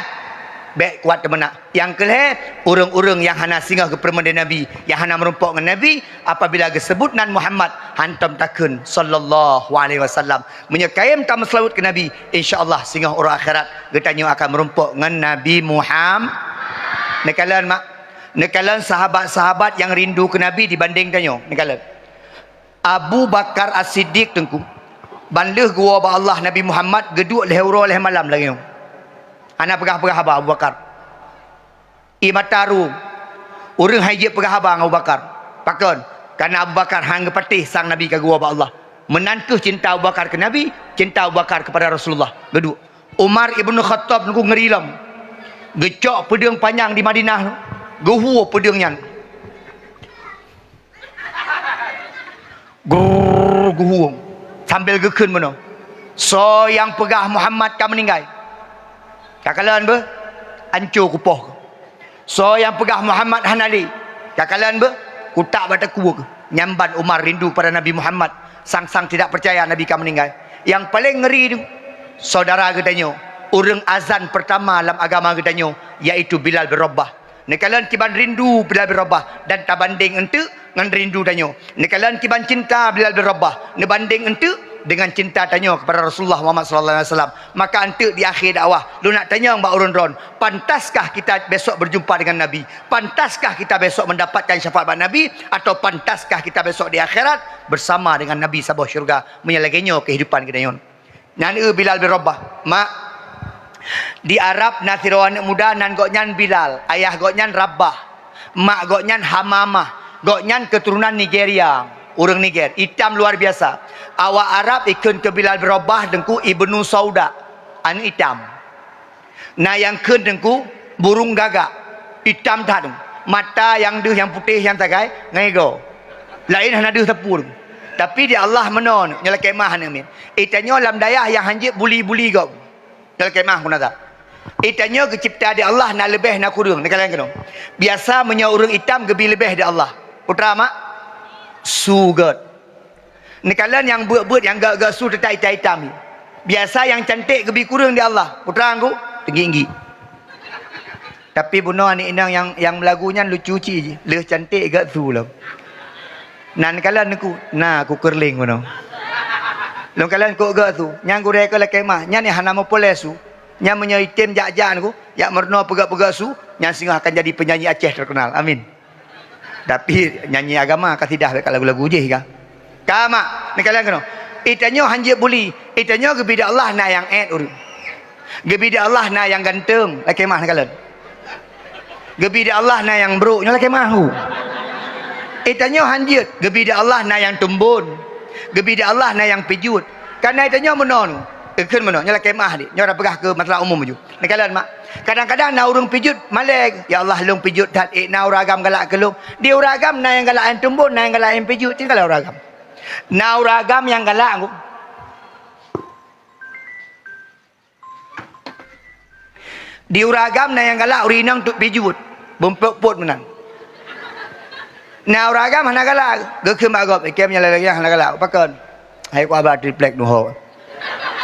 Bék kuat teumeunak. Nyang keulhée, ureuëng-ureuëng nyang hana singoh geupeureumeun lé Nabi, nyang hana meurumpok ngon Nabi, apabila geuseubut nan Muhammad, hantom takheun, sallallahu alaihi wasallam. Meunyoe kayém tameuseulaweuet keu Nabi, insya Allah singoh uroe akhirat geutanyoe akan meurumpok ngon Nabi Muham-, neukalon mak, neukalon sahabat-sahabat nyang rindu keu Nabi dibandéng tanyoe, neukalon. Abu Bakar As-Siddiq Teungku, ban lheueh geuwoe bak Allah Nabi Muhammad geuduek lhée uroe lhée malam lagée nyoe. Hana peugah-peugah haba Abu Bakar. Ie mata rueng. Ureuëng hai jeuet peugah haba ngon Abu Bakar. Pakon? Karena Abu Bakar han geupatéh sang Nabi ka geuwoe bak Allah. Meunan kheueh cinta Abu Bakar keu Nabi, cinta Abu Bakar kepada Rasulullah. Geuduek. Umar ibnu Khattab nunggu ngeri lom. Geucok peudeueng panyang di Madinah, geuhue peudeueng nyan. Grrrr, geuhueng. Sambil geukheun bunoe, "Soe nyang peugah Muhammad ka meuninggai? Ka kalon beuh, anco kupoh. Soe nyang peugah Muhammad hana lé? Ka kalon beuh, kutak bak takue." Nyan ban Umar rindu pada Nabi Muhammad, sang-sang tidak percaya Nabi ka meuninggai. Nyang paleng ngeri tu, saudara geutanyoe, ureueng azan pertama lam agama geutanyoe, yaitu Bilal bin Rabah. Neukalon kiban rindu Bilal bin Rabah dan tabandeng eunteuk ngon rindu tanyoe. Neukalon kiban cinta Bilal bin Rabah, neubandeng eunteuk dengan cinta tanyoe kepada Rasulullah Muhammad sallallahu alaihi wasallam. Maka eunteuk di akhé dakwah, lôn nak tanyong bak ureueng droen, pantaskah kita besok berjumpa dengan Nabi? Pantaskah kita besok mendapatkan syafaat bak Nabi? Atau pantaskah kita besok di akhirat bersama dengan Nabi saboh syurga? Meunyo lagée nyoe kehidupan geutanyoe. Nyan eu Bilal bin Rabah. Mak, di Arab na sidroe aneuëk muda nan gobnyan Bilal, ayah gobnyan Rabah, mak gobnyan Hamamah. Gobnyan keuturonan Nigeria, ureuëng Niger, itam luar biasa. Awak Arab ikheun keu Bilal bin Rabah Teungku Ibnu Sauda, aneuëk itam. Na nyang kheun Teungku, burung gagak, itam that. Mata nyang deuh, nyang putéh, nyang sagai ngon igoe. Laén hana deuh sapeue. Tapi di Allah meunoe, nyoe lakée meu'ah aneuk miet. Geutanyoe lam dayah nyang hanjeuet buli-buli gob. Nyoe lakée meu'ah guna that. Geutanyoe geucebta di Allah na leubeh na kureueng, neukalon keunoe. Biasa meunyoe ureuëng itam geubi leubeh di Allah. Putra mak, su gét. Neukalon nyang beuet-beuet nyang gét-gét su teutap itam-itam. Biasa nyang cantik geubi kureueng di Allah. Putra ngku, teunggi-teunggi. Tapi bunoe aneuk inong nyang, nyang meulagu nyan lucu cit jih. Lheueh cantik gét su lom. Nan kalon ku, na ku keureuling bunoe. Lôn kalon kok gét su. Nyang gurée keu lakée meu'ah, nyan nyang hana meupuléh su. Nyan meunyoe item jak-jak ku, jak meurunoe peugét-peugét su, nyan singoh akan jadi penyanyi Aceh terkenal. Amin. Tapi nyanyi agama kasidah bék ka lagu-lagu jih ka. Ka mak, neukalon keunoe. Geutanyoe hanjeuet buli, geutanyoe geubi di Allah na nyang ék ureuëng. Geubi di Allah na nyang ganteng, lakée meu'ah neukalon. Geubi di Allah na nyang brok, nyoe lakée meu'ah hu. Geutanyoe hanjeuet, geubi di Allah na nyang tumbon. Geubi di Allah na nyang pijuet. Kana geutanyoe meunoe, ikheun meunoe, nyoe lakée meu'ah deh, nyoe dah peugah keu masalah umum ju. Neukalon mak. Kadang-kadang na ureuëng pijuet malée, "Ya Allah, lôn pijuet that, ék na ureuëng agam galak keu lôn." Di ureuëng agam na nyang galak nyang tumbon, na nyang galak nyang pijuet, tinggai ureuëng agam. Na ureuëng agam nyang galak ngku. Di ureuëng agam na nyang galak ureuëng inong tu pijuet, bumpot-pot meunan. Na ureuëng agam hana galak, geukheun bak gob, "Ikém nyang lagée nyan hana galak." Pakon? Hai ku abah triplek nuho.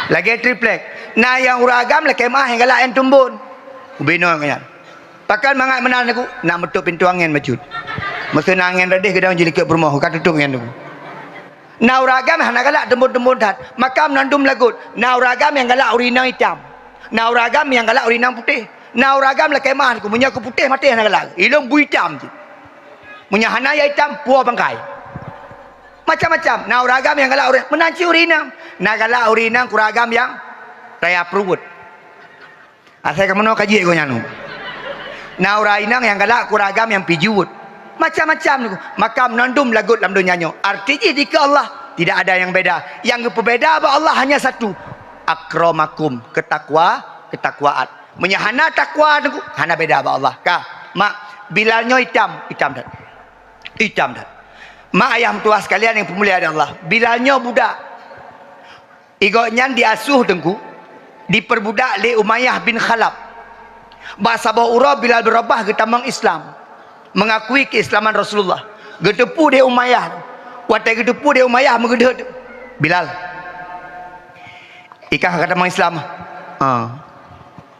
Lagée triplek. Na nyang ureuëng agam lakée meu'ah nyang galak nyang tumbon. Ubinoe nyan. Pakon mangat meunan aku? Nak meutôp pintoe angén bacut. Meuseu na angén rot deh geudong jilikot peurumoh, ka tutôp nyan aku. Na ureuëng agam hana galak tumbon-tumbon that. Maka meunandum lagot. Na ureuëng agam nyang galak ureuëng inong itam. Na ureuëng agam nyang galak ureuëng inong putéh. Na ureuëng agam lakée meu'ah aku, meunyoe keu putéh maté hana galak. Ilong bu itam cit. Meunyoe hana nyang itam, puwoe bangkai. Macam-macam. Na ureuëng agam nyang galak ureuëng, meunan cit ureuëng inong. Na galak ureuëng inong keu ureuëng agam nyang raya pruet. Asai ka meunoe ka jeuet gobnyan. Na ureuëng inong nyang galak keu ureuëng agam nyang pijuet. Macam-macam tu. Maka meunandum lagot lam donya nyoe. Arti jih dikeue Allah, tidak ada yang beda. Yang geupeubeda bak Allah hanya satu. Akramakum, keutakwa, keutakwaan. Meunyoe hana takwa tu, hana beda bak Allah. Ka, mak, Bilal nyoe itam, itam that. Itam that. Mak ayah meutuwah sekalian nyang peumulia di Allah, Bilal nyoe budak. Gobnyan diasuh Teungku, diperbudak lé Umayyah bin Khalaf. Bak saboh uroe Bilal bin Rabah geutamong Islam, mengakui keislaman Rasulullah. Geuteupeue lé Umayyah. Watée geuteupeue lé Umayyah meugeudeuet, "Bilal, ikah ka tamong Islam? Ha.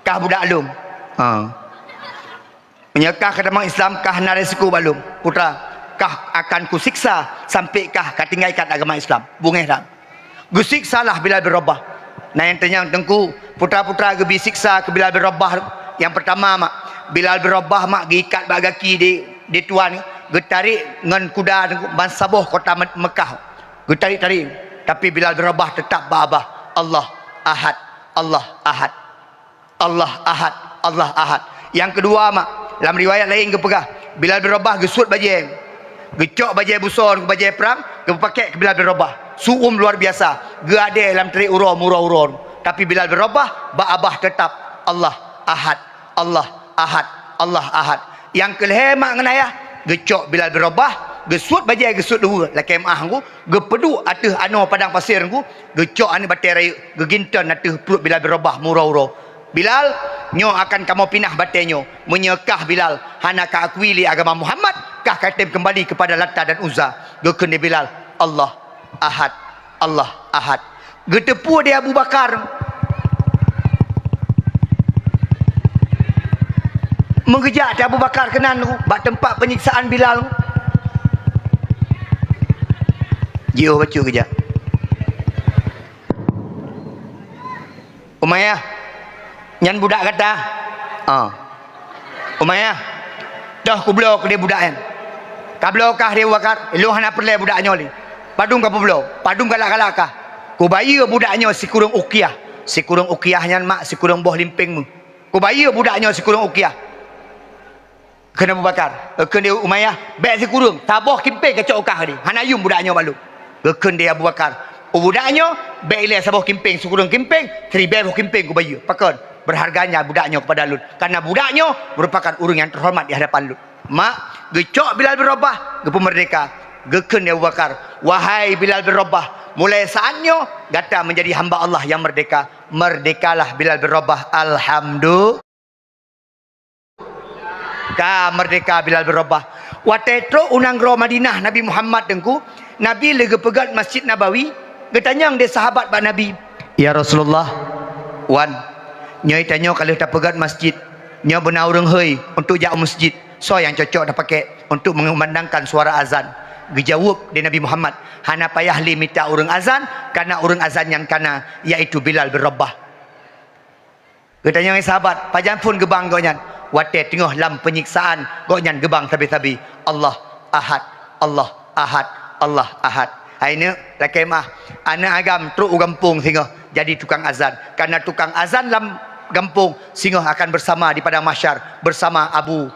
Kah budak lôn? Ha. Meunyoe kah ka tamong Islam, kah na risiko bak lôn, putra, kah akan kusiksa sampoe kah ka tinggai ikat agama Islam." Beungéh that. Geusiksalah Bilal bin Rabah. Na nyang tanyong Teungku, putra-putra geubi siksa keu Bilal bin Rabah. Nyang peurtama mak, Bilal bin Rabah mak geuikat bak gaki di, di tuan, geutarek ngon kuda Teungku ban saboh kota Me-, Mekah. Geutarek-tarek. Tapi Bilal bin Rabah teutap bak Abah, "Allah Ahad, Allah Ahad." Allah Ahad, Allah Ahad. Nyang keudua mak, lam riwayat laén geupeugah, Bilal bin Rabah geusuet bajée. Geucok bajée busoe ngon bajée prang, geupakèk keu Bilal bin Rabah. Su'um luar biasa, geuadée lam trép uroe meuuroe-uroe. Tapi Bilal bin Rabah bak babah teutap, "Allah Ahad, Allah Ahad, Allah Ahad." Nyang keu lhée mak ngon ayah, geucok Bilal bin Rabah, geusuet bajée geusuet luweue lakée meu'ah ngon, geupeuduek ateueh anoe padang pasir ngon, geucok aneuk batée rayeuk, geuginton ateueh pruet Bilal bin Rabah meuuroe-uroe. "Bilal, nyoe akan kamoe pinah batée nyoe. Meunyoe kah Bilal hana ka akui lé agama Muhammad, kah ka tem keumbali keupada Lata dan Uzza." Geukheun lé Bilal, "Allah Ahad, Allah Ahad." Geuteupeue lé Abu Bakar. Meugeujak lé Abu Bakar keunan bak teumpat peunyiksaan Bilal. Jiôh bacut geujak. "Umayyah, nyan budak gata?" "Ah." "Umayyah, toh kubloe keudeh budak nyan?" "Kabloe kah, Abu Bakar? Lôn hana peureulée budak nyoe lé. Padum kapeubloe? Padum galak-galak kah?" "Kubayeue budak nyoe sikureueng ukiah." Sikureueng ukiah nyan mak sikureueng boh limpéng meuh. "Kubayeue budak nyoe sikureueng ukiah." Kheun Abu Bakar, kheun lé Umayyah, "Bék sikureueng, saboh kimpéng kacok u kah deh, hana yum budak nyoe bak lôn." Geukheun lé Abu Bakar, "U budak nyoe, bék ilée saboh kimpéng, sikureueng kimpéng, siribée boh kimpéng kubayeue. Pakon? Berharganya budak nyoe keupada lôn, karena budak nyoe meurupakan ureuëng nyang teuhoreumat di hadapan lôn." Mak, geucok Bilal bin Rabah, geupeumeurdeka. Geukheun lé Abu Bakar, "Wahai Bilal bin Rabah, mulai saat nyoe gata menjadi hamba Allah nyang meurdeka. Meurdekalah Bilal bin Rabah, alhamdulillah." Ka meurdeka Bilal bin Rabah. Watée trok u nanggroe Madinah Nabi Muhammad teungku, Nabi lé geupeugét Masjid Nabawi, geutanyong lé sahabat bak Nabi, "Ya Rasulullah, wan, nyoe tanyoe ka lheueh tapeugét masjid, nyoe beuna ureuëng hôi untuk jak u masjid, soe nyang cocok tapakék untuk mengumandangkan suara azan?" Geujaweueb lé Nabi Muhammad, "Hana payah lé mita ureuëng azan, karena ureuëng azan nyang kana, yaitu Bilal bin Rabah." Geutanyong lé sahabat, "Pajan phon geubang gobnyan?" "Watée teungoh lam peunyiksaan, gobnyan geubang sabe-sabe, 'Allah Ahad, Allah Ahad, Allah Ahad.'" Hai neuk, lakée meu'ah, aneuk agam trok u gampông singoh jadi tukang azan. Karena tukang azan lam gampông, singoh akan bersama di padang mahsyar bersama Abu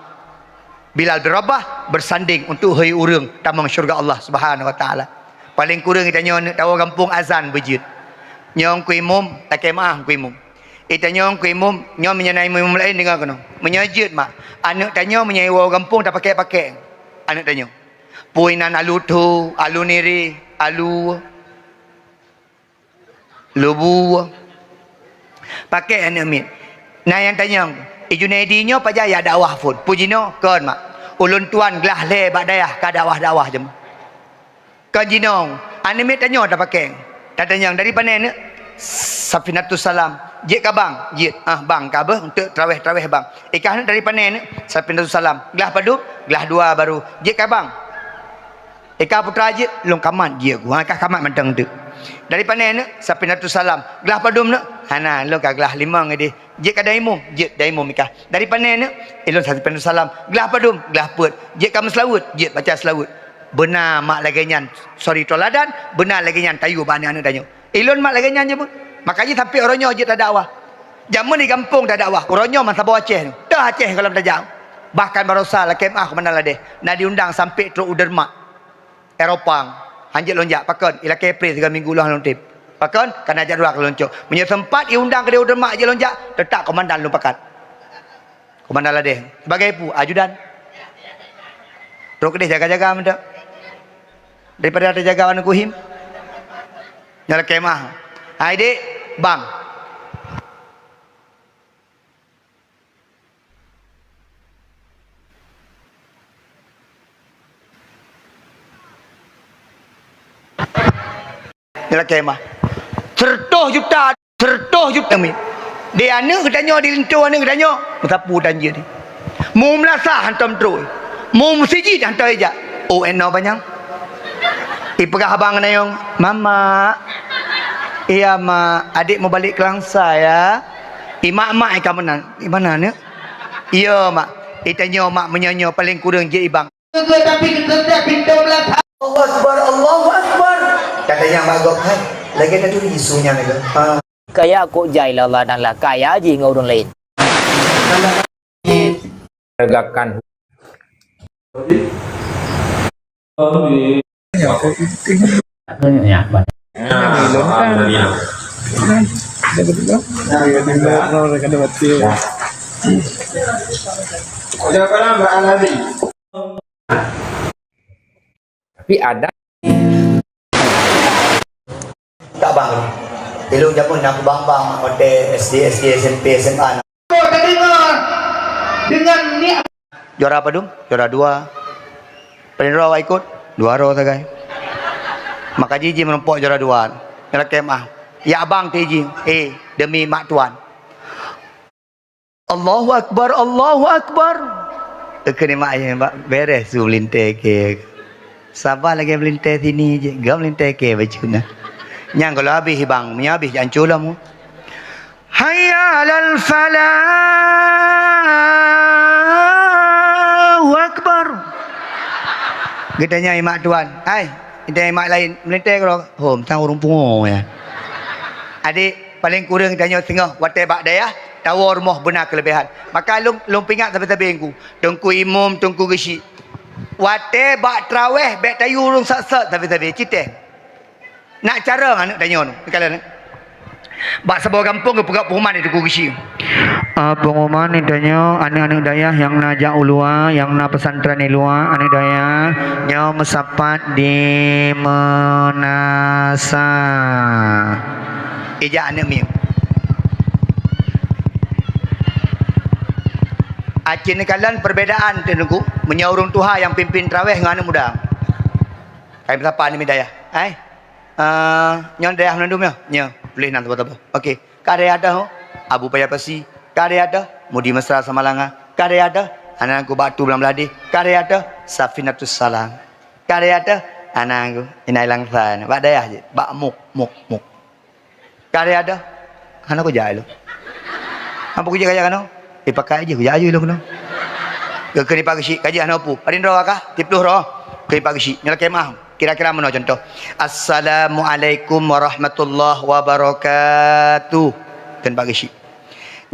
Bilal bin Rabah beusandeng untuk hôi ureuëng tamong syeuruga Allah Subhanahu Wa Taala. Paleng kureueng geutanyoe aneuk tawoe gampông azan beujeuet. Nyoe Teungku Imum, lakée meu'ah Teungku Imum. Geutanyoe Teungku Imum, nyoe meunyoe na imum-imum laén deungoe keunoe. Meunyoe jeuet mak, aneuk tanyoe meunyoe iwoe gampông tapakék-pakék aneuk tanyoe. Peue inan alu tho, alu nireh, alu lubu. Pakék aneuk miet. Na nyang tanyong, "I Junaidi nyoe pajan jak dakwah phon?" Peue jinoe, "Kon mak, ulôn tuan glah lhée bak dayah ka dakwah-dakwah jeuem." Kon jinoe, aneuk miet tanyoe tapakék. Tatanyong, "Dari pané neuk?" "Safinatus Salam." "Jeuet ka bang?" "Jeuet." "Ah, bang ka beuh untuk traweh-traweh bang." "I kah neuk dari pané neuk?" "Safinatus Salam." "Glah padum?" "Glah dua baru." "Jeuet ka bang?" "I kah putra jeuet?" "Lôn kamat jeuet ku." "Ha, kah kamat mantong teuk." "Dari pané neuk?" "Safinatus Salam." "Glah padum neuk?" "Hana, lôn ka glah limong ideh." "Jeuet ka daimum?" "Jeuet daimum i kah." "Dari pané neuk?" "Ilôn Safinatus Salam." "Glah padum?" "Glah peuet." "Jeuet ka meuseulaweuet?" "Jeuet baca seulaweuet." "Beuna mak lagée nyan suri teuladan, beuna lagée nyan tayue bak aneuk-aneuk tanyoe." Ilôn mak lagée nyan jeuet. Makajih sampoe uroe nyoe jeuet tadakwah. Jameun di gampông tadakwah, uroe nyoe meusaboh Aceh nyoe. Teuh Aceh gohlom tajak. Bahkan barosa lakée meu'ah Komandan Ladeh na diundang sampoe trok u Denmark, Eropa. Han jeuet lôn jak, pakon? Ilakée preh sigoe minggu lom lôn tem. Pakon? Kana jadwal ka lôn cok. Meunyoe seumpat iundang keudeh u Denmark jeuet lôn jak, teutap komandan lôn pakat. Komandan Ladeh, sebagai peue? Ajudan. Trok keudeh jaga-jaga mantong. Daripada tajaga aneuk kuhim. Nyoe lakée meu'ah. Hai dek, bang. Nyoe lakée meu'ah. Seratus juta, seratus juta mi. Di aneuk geutanyoe, di linto aneuk geutanyoe, meusapeue dan jeuet. Mu meulasah hantom trok. Mu meuseujid hantom ijak. Oh, eno panyang. Ipeugah abang ngon ayong, "Mama." "Iya, Mak. Adik mau balik ke Langsa, ya." "I mak-mak i ka meunan." "I mana, neuk?" "Iya, Mak." "Itanyoe, Mak, meunyoe nyoe paleng kureueng jeuet i bang." Allahu Akbar, Allahu Akbar. Katanya mak gop, "Hai, lagée na turi isu nyan lagée." Ha. Kaya kok jai lala dan lah kaya jih ngon ureuëng lain. Tegakkan Ya, Pak. Tapi ada. Tak bang. Ilung jameun na kubang-bang watèe S D, S D, S M P, S M A. Kau tak dengar dengan ni. Juara apa, Dum? Juara dua. Paling droe awak ikut? Dua droe sagai. Maka jih, jih meurumpok juara dua. Nyoe lakèe meu'ah. Ya abang ti jih. Eh, demi mak tuan. Allahu Akbar, Allahu Akbar. Keuneuk mak ayah bak beres su meulintèe kèe. Saban lagèe meulintèe sini jih, gam meulintèe kèe bacut na. Nyan gohlom habéh bang, meunyoe habéh jak ancô lom. Hayya 'alal falah, Allahu Akbar. Geutanyong mak tuan, "Hai, geutanyong mak laén, meulintèe keudroe?" "Hom, sang ureueng pungo nyan." Adik, paléng kureueng tanyoe singoh watèe bak dayah, tawoe rumoh beuna keuleubehan. Maka lôn, lôn peuingat sabe-sabe Teungku, Teungku Imum, Teungku Geuchik. Watèe bak traweh bèk tayue ureueng sat-sat sabe-sabe, cit teh. Nak carông aneuk tanyoe nyoe, kalon, eh. Bak saboh gampông geupeugah pengumuman di Teungku Geuchik. Ah, pengumuman di tanyoe, aneuk-aneuk dayah nyang na jak u luwa, nyang na pesantren di luwa, aneuk dayah nyoe meusapat di meunasah. Ijak aneuk miet. Aci neukalon perbedaan teuh Teungku, meunyoe ureueng tuha nyang pimpin traweh ngon aneuk muda. Kai meusapa aneuk miet dayah. Hai. Ah, nyoe dayah mandum nyoe. Nyoe, tuléh nan saboh-saboh. Oke. Ka dayah teuh, Abu Paya Pasi. Ka dayah teuh, Mudi Mesra Samalanga. Ka dayah teuh, aneuk bak tu Blang Bladeh. Ka dayah teuh, Safinatus Salam. Ka dayah teuh, aneuk Inai Langsan. Bak dayah jih, bak muk, muk, muk. Ka dayah teuh, hana kujak ilôn. Apa kujak kajak kanoe? Eh, pakai jih, kujak aju ilôn keunoe. Keu, keu Pak Geuchik, ka jih hana peue. Padum droe ka? Tiplôh droe. Keu Pak Geuchik, nyoe lakèe meu'ah. Kira-kira meunoe contoh. "Assalamualaikum warahmatullahi wabarakatuh." Kheun Pak Geuchik.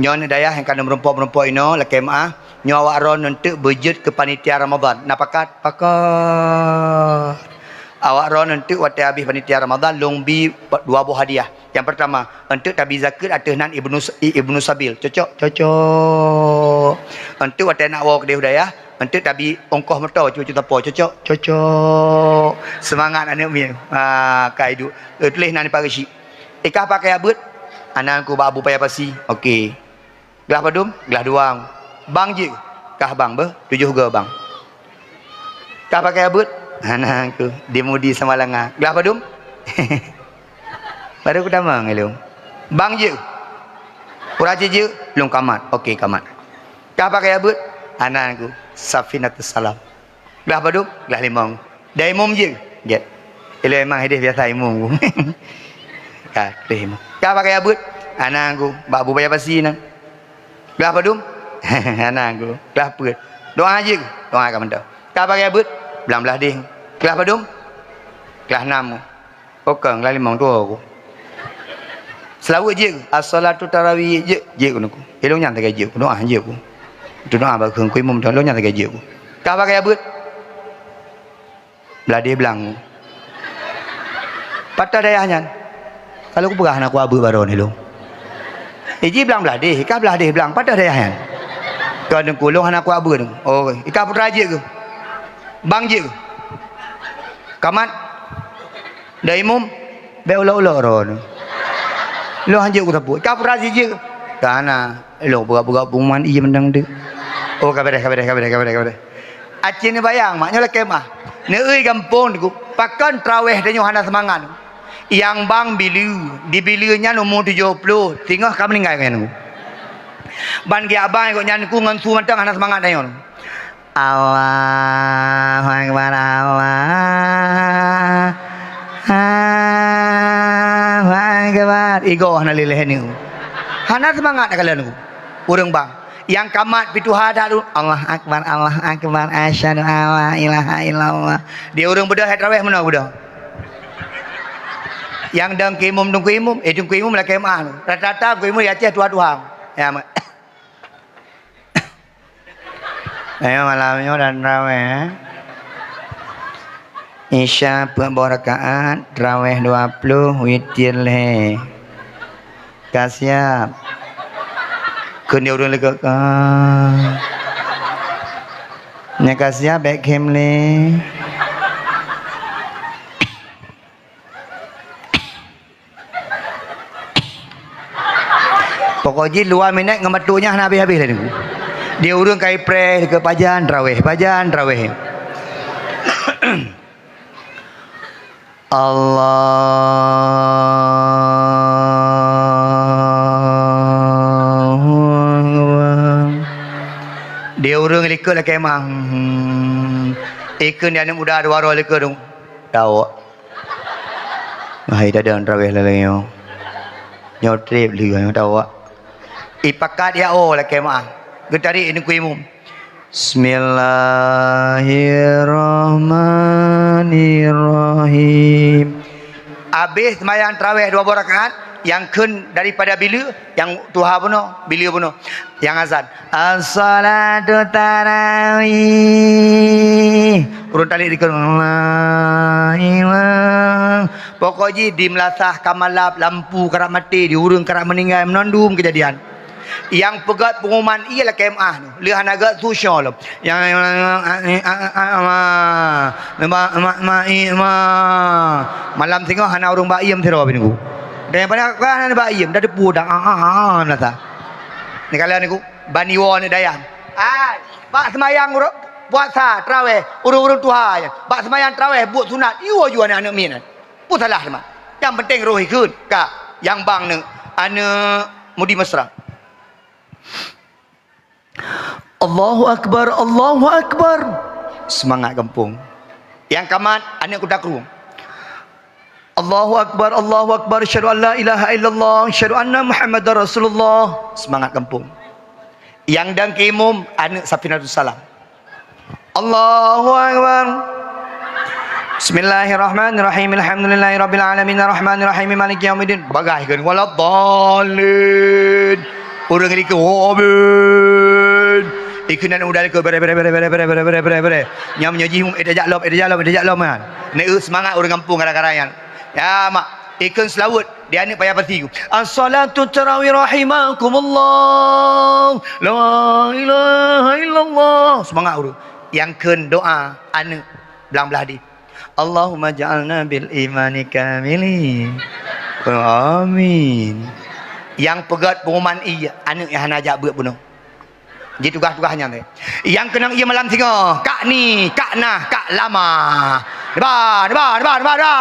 Nyoe aneuk dayah nyang ka neumeurumpok-meurumpok inoe, lakèe meu'ah. Nyoe awak droeneuh eunteuk beujeuet keu panitia Ramadan. Na pakat? Pakat. Awak droeneuh eunteuk watèe habéh panitia Ramadan, lôn bi dua boh hadiah. Nyang peurtama, eunteuk tabi zakeuet ateueh nan Ibnu S-, I-, Ibnu Sabil. Cocok? Cocok. Eunteuk watèe nak woe keudéh u dayah, eunteuk tabi ongkoh moto cucu tapo. Cocok? Cocok. Seumangat aneuk miet. Ha, ka iduek. Eh, tuléh nan Pak Geuchik. Eh, kah pakai abeuet? Aneuk bak Abu Paya Pasi. Oke. Glah padum? Glah dua. Bang jeuet? Kah bang beuh, tujoh goe bang. Kah pakai abeuet? Hana ku, di Mudi Samalanga. Glah padum? Baru kutamong ilôn. Bang jeuet? Pura jeuet? Lôn kamat. Oke, kamat. Kah pakai abeuet? Hana ku, Safinatus Salam. Glah padum? Glah limong. Dai imum jeuet? Jeuet. Ilôn memang hideh biasa imum. Ka, hideh imum. Ka pakai abeuet? Hana ku, bak Abu Paya Pasi nan. Glah padum? Hana ku. Glah peuet? Doa jeuet? Doa ka mantong. Ka pakai abeuet? Blang Bladeh. Glah padum? Glah nam. Pakon, glah limong tuwo ku. Seulaweuet jeuet? As-salatu tarawih jeuet? Jeuet ku nangku. Ilôn nyan sagai jeuet ku. Doa jeuet ku. Tu doa bak kheun ku imum tu, ilôn nyan sagai jeuet ku. Kah pakai abeuet? Bladeh blang. Pat dayah nyan? Kalau kupeugah hana kuabeuet baroe nyoe lôn. Eh, jih Blang Bladeh, kah Bladeh blang, pat dayah nyan? Keu nangku lôn hana kuabeuet. Oh, kah putra jeuet keuh? Bang jeuet keuh? Kamat? Dai imum, bèk ulok-ulok droeneuh. Lôn hanjeuet kuteupue. Ka peurasi jeuet? Ka na. Lôn peugah-peugah pengumuman ié mantong teuk. Oh, ka beureh, ka beureh, ka beureh, ka beureh, ka beureh. Aci neubayang, mak nyoe lakèe meu'ah. Neueu gampông teuk. Pakon traweh tanyoe hana seumangat. Nyang bang Bileue, di Bileue nyan umu tujoh ploh, singoh ka meuninggai nyan. Ban geuabang gobnyan nangku ngon su mantong hana seumangat tanyoe. Allahu Akbar, Allahu Akbar. Igoe hana lé lhèe nyoe. Hana seumangat takalon ku. Ureueng bang. Nyang kamat pih tuha that tu. Allahu Akbar, Allahu Akbar. Asyhadu an la ilaha illallah. Di ureueng beudôh hai traweh meunoe beudôh. Nyang dong keu imum, dong keu imum, eh, dong keu imum lakèe meu'ah. Rata-rata keu imum di Aceh tuha-tuha. Ya, mak. Ayo malam nyoe dan ramé, eh. Isya peuet boh rakaat, tarawèh dua ploh, witir lhèe. Ka siap? Kheun di ureueng likot ka. Nyang ka siap bèk khém lé. Pokok jih dua minèt ngon batuk nyan hana habéh-habéh lé Teungku. Di ureueng ka ipreh keu pajan tarawèh, pajan tarawèh. Allahu Akbar. Di ureueng likot lakèe mah. Hmm. Ikheun di aneuk muda dua droe likot dong. Tawak. Hai, dak ada tarawèh lalai nyoe. Nyoe trép lé nyoe tawak. Ipakat ya oh lakèe meu'ah. Geutarék Teungku Imum. Bismillahirrahmanirrahim. Abéh seumayang tarawèh dua boh rakaat, nyang kheun daripada bila, nyang tuha bunoe, bila bunoe. Nyang azan, "As-salatu tarawih." Ureueng talib dikeue, "La ilaha." Pokok jih di meulasah ka malap, lampu karap maté, di ureueng karap meuninggai, meunan dum keujadian. Nyang peugöt pengumuman ie lakèe meu'ah nyoe, lheueh hana gèt sushoe lom. Nyang malam singoh hana ureueng bak iem sidroe bak Teungku. Dan nyang paling hana bak iem, dah teupeue dah, ah, ah, ah, meulasah. Neukalon Teungku, ban iwoe aneuk dayah. Ai, bak seumayang uroe puasa, tarawèh, ureueng-ureueng tuha nyan. Bak seumayang tarawèh, buet sunat, iwoe ju aneuk-aneuk miet nyan. Peue salah teuma? Nyang penting roh ikheun, ka, nyang bang neuk aneuk Mudi Mesra. Allahu Akbar, Allahu Akbar. Seumangat gampông. Nyang ka mat, aneuk Kuta Krueng. Allahu Akbar, Allahu Akbar, asyhadu an la ilaha illallah, asyhadu anna Muhammadar Rasulullah. Seumangat gampông. Nyang dang keu imum, aneuk Safinatus Salam. Allahu Akbar. Bismillahirrahmanirrahim. Alhamdulillahirabbil alamin. Arrahmanirrahim. Maliki yaumiddin. Bagaih kan. Waladdallin. Ureueng likot, "Amin." Ikheun aneuk muda likot, "Bere, bere, bere. Nyam nyoe jih, eh, tajak lom, eh, tajak lom, eh, tajak lom, kan." Neu seumangat ureueng gampông gara-gara nyan. Ya, mak. Ikheun seulaweuet di aneuk payah pasi. "As-salatu tarawih rahimakumullah. La ilaha illallah." Seumangat ureueng. Nyang kheun doa aneuk blang blah di. "Allahumma ja'alna bil imani kamilin." Amin. Nyang peugöt pengumuman ie aneuk nyang hana jak beuet bunoe. Jitugaih-tugaih nyan teuh. Nyang keunong ie malam singoh, kak ni, kak nah, kak lama. Deba, deba, deba, deba, deba.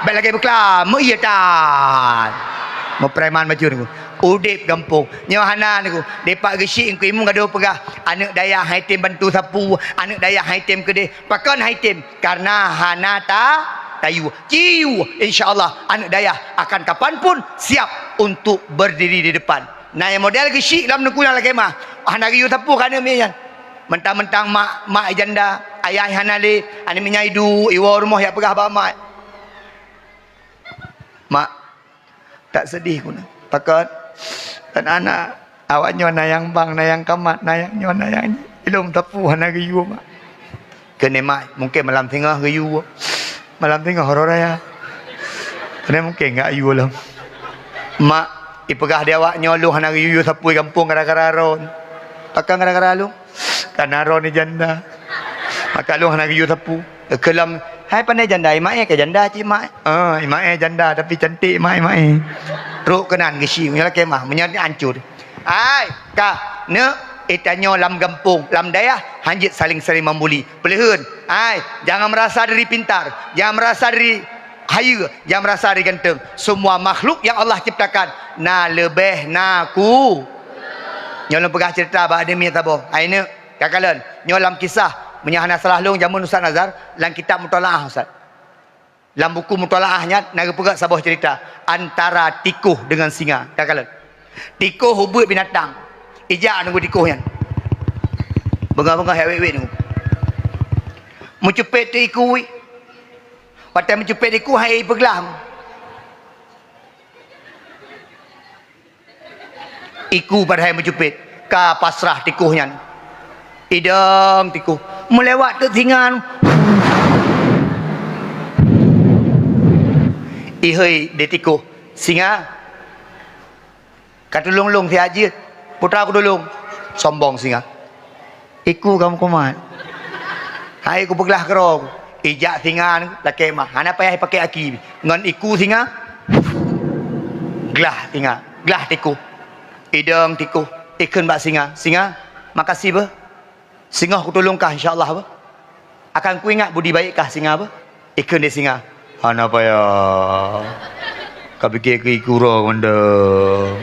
Bèk lagèe beuklam, meu ie tan. Meupreman bacut Teungku. Udép gampông. Nyoe hana Teungku. Dipat geusyik Teungku Imum gadoh peugah, aneuk dayah han item bantu sapu, aneuk dayah han item keudeh. Pakon han item? Karena hana ta-, tayue. Ci yue, insya Allah aneuk dayah akan kapan pun siap untuk berdiri di depan. Na nyang model geusyik lam neukula lakèe mah, hana geuyue sapu keu aneuk miet nyan. Mentang-mentang mak, mak janda, ayah hana lé, aneuk miet nyan iduek, iwoe rumoh jak peugah bak mak. Mak, tak sedih ku na. Pakon? Kan aneuk awak nyoe na nyang bang, na nyang kamat, na nyang nyoe, na nyang nyoe. Ilôn sapu hana geuyue, mak. Keuneuk mak, mungken malam singoh geuyue. Malam singoh uroe raya. Keuneuk mungken gak yue lom. Mak, ipeugah di awak nyoe lôn hana geuyue sapu gampông gara-gara droen. Pakon gara-gara lôn? Karena droen janda. Maka lôn hana geuyue sapu. Keu lom, hai pandai janda, imaé ka janda cit mak. Ah, imaé janda tapi cantik mak, imaé. Trok keunan geusyik, meunyoe lakèe mah, meunyoe hancur. Ai, ka, neuk, eh, tanyoe lam gampông, lam dayah, hanjeuet saling-saling membuli. Peuleuheun, ai, jangan merasa diri pintar, jangan merasa diri hayeue, jangan merasa diri ganteng. Semua makhluk yang Allah ciptakan, na leubeh, na ku. Nyoe lôn peugah cerita bak aneuk miet saboh. Ai neuk, ka kalon, nyoe lam kisah, meunyoe hana salah lôn, jameun Ustaz Nazar, lam kitab Mutalaah, Ustaz. Lam buku Mutalaah nyan na geupeugah saboh cerita antara tikoh dengan singa. Ka kalon. Tikoh ubeuet binatang. Ijak nunggu tikoh nyan. Beungoh-beungoh jak wét-wét nunggu. Meucupet teuh iku. Watèe meucupet iku hai ipeuglah. Iku padahai meucupet, ka pasrah tikoh nyan. Idong tikoh, meulewat teuk singa. Ihôi di tikoh, "Singa, ka tulông lôn siat jeuet, putra kutulông." Sombong singa. "Iku kamoe kumat. Hai kupeuglah keudroe." Ijak singa lakée meu'ah, hana payah ipaké aki. Ngon iku singa, glah singa, glah tikoh. Idong tikoh, ikheun bak singa, "Singa, makasih beuh. Singoh kutulông kah insya Allah beuh. Akan kuingat budi baik kah singa beuh." Ikheun di singa, "Hana payah. Kapike keu iku uroe mantong.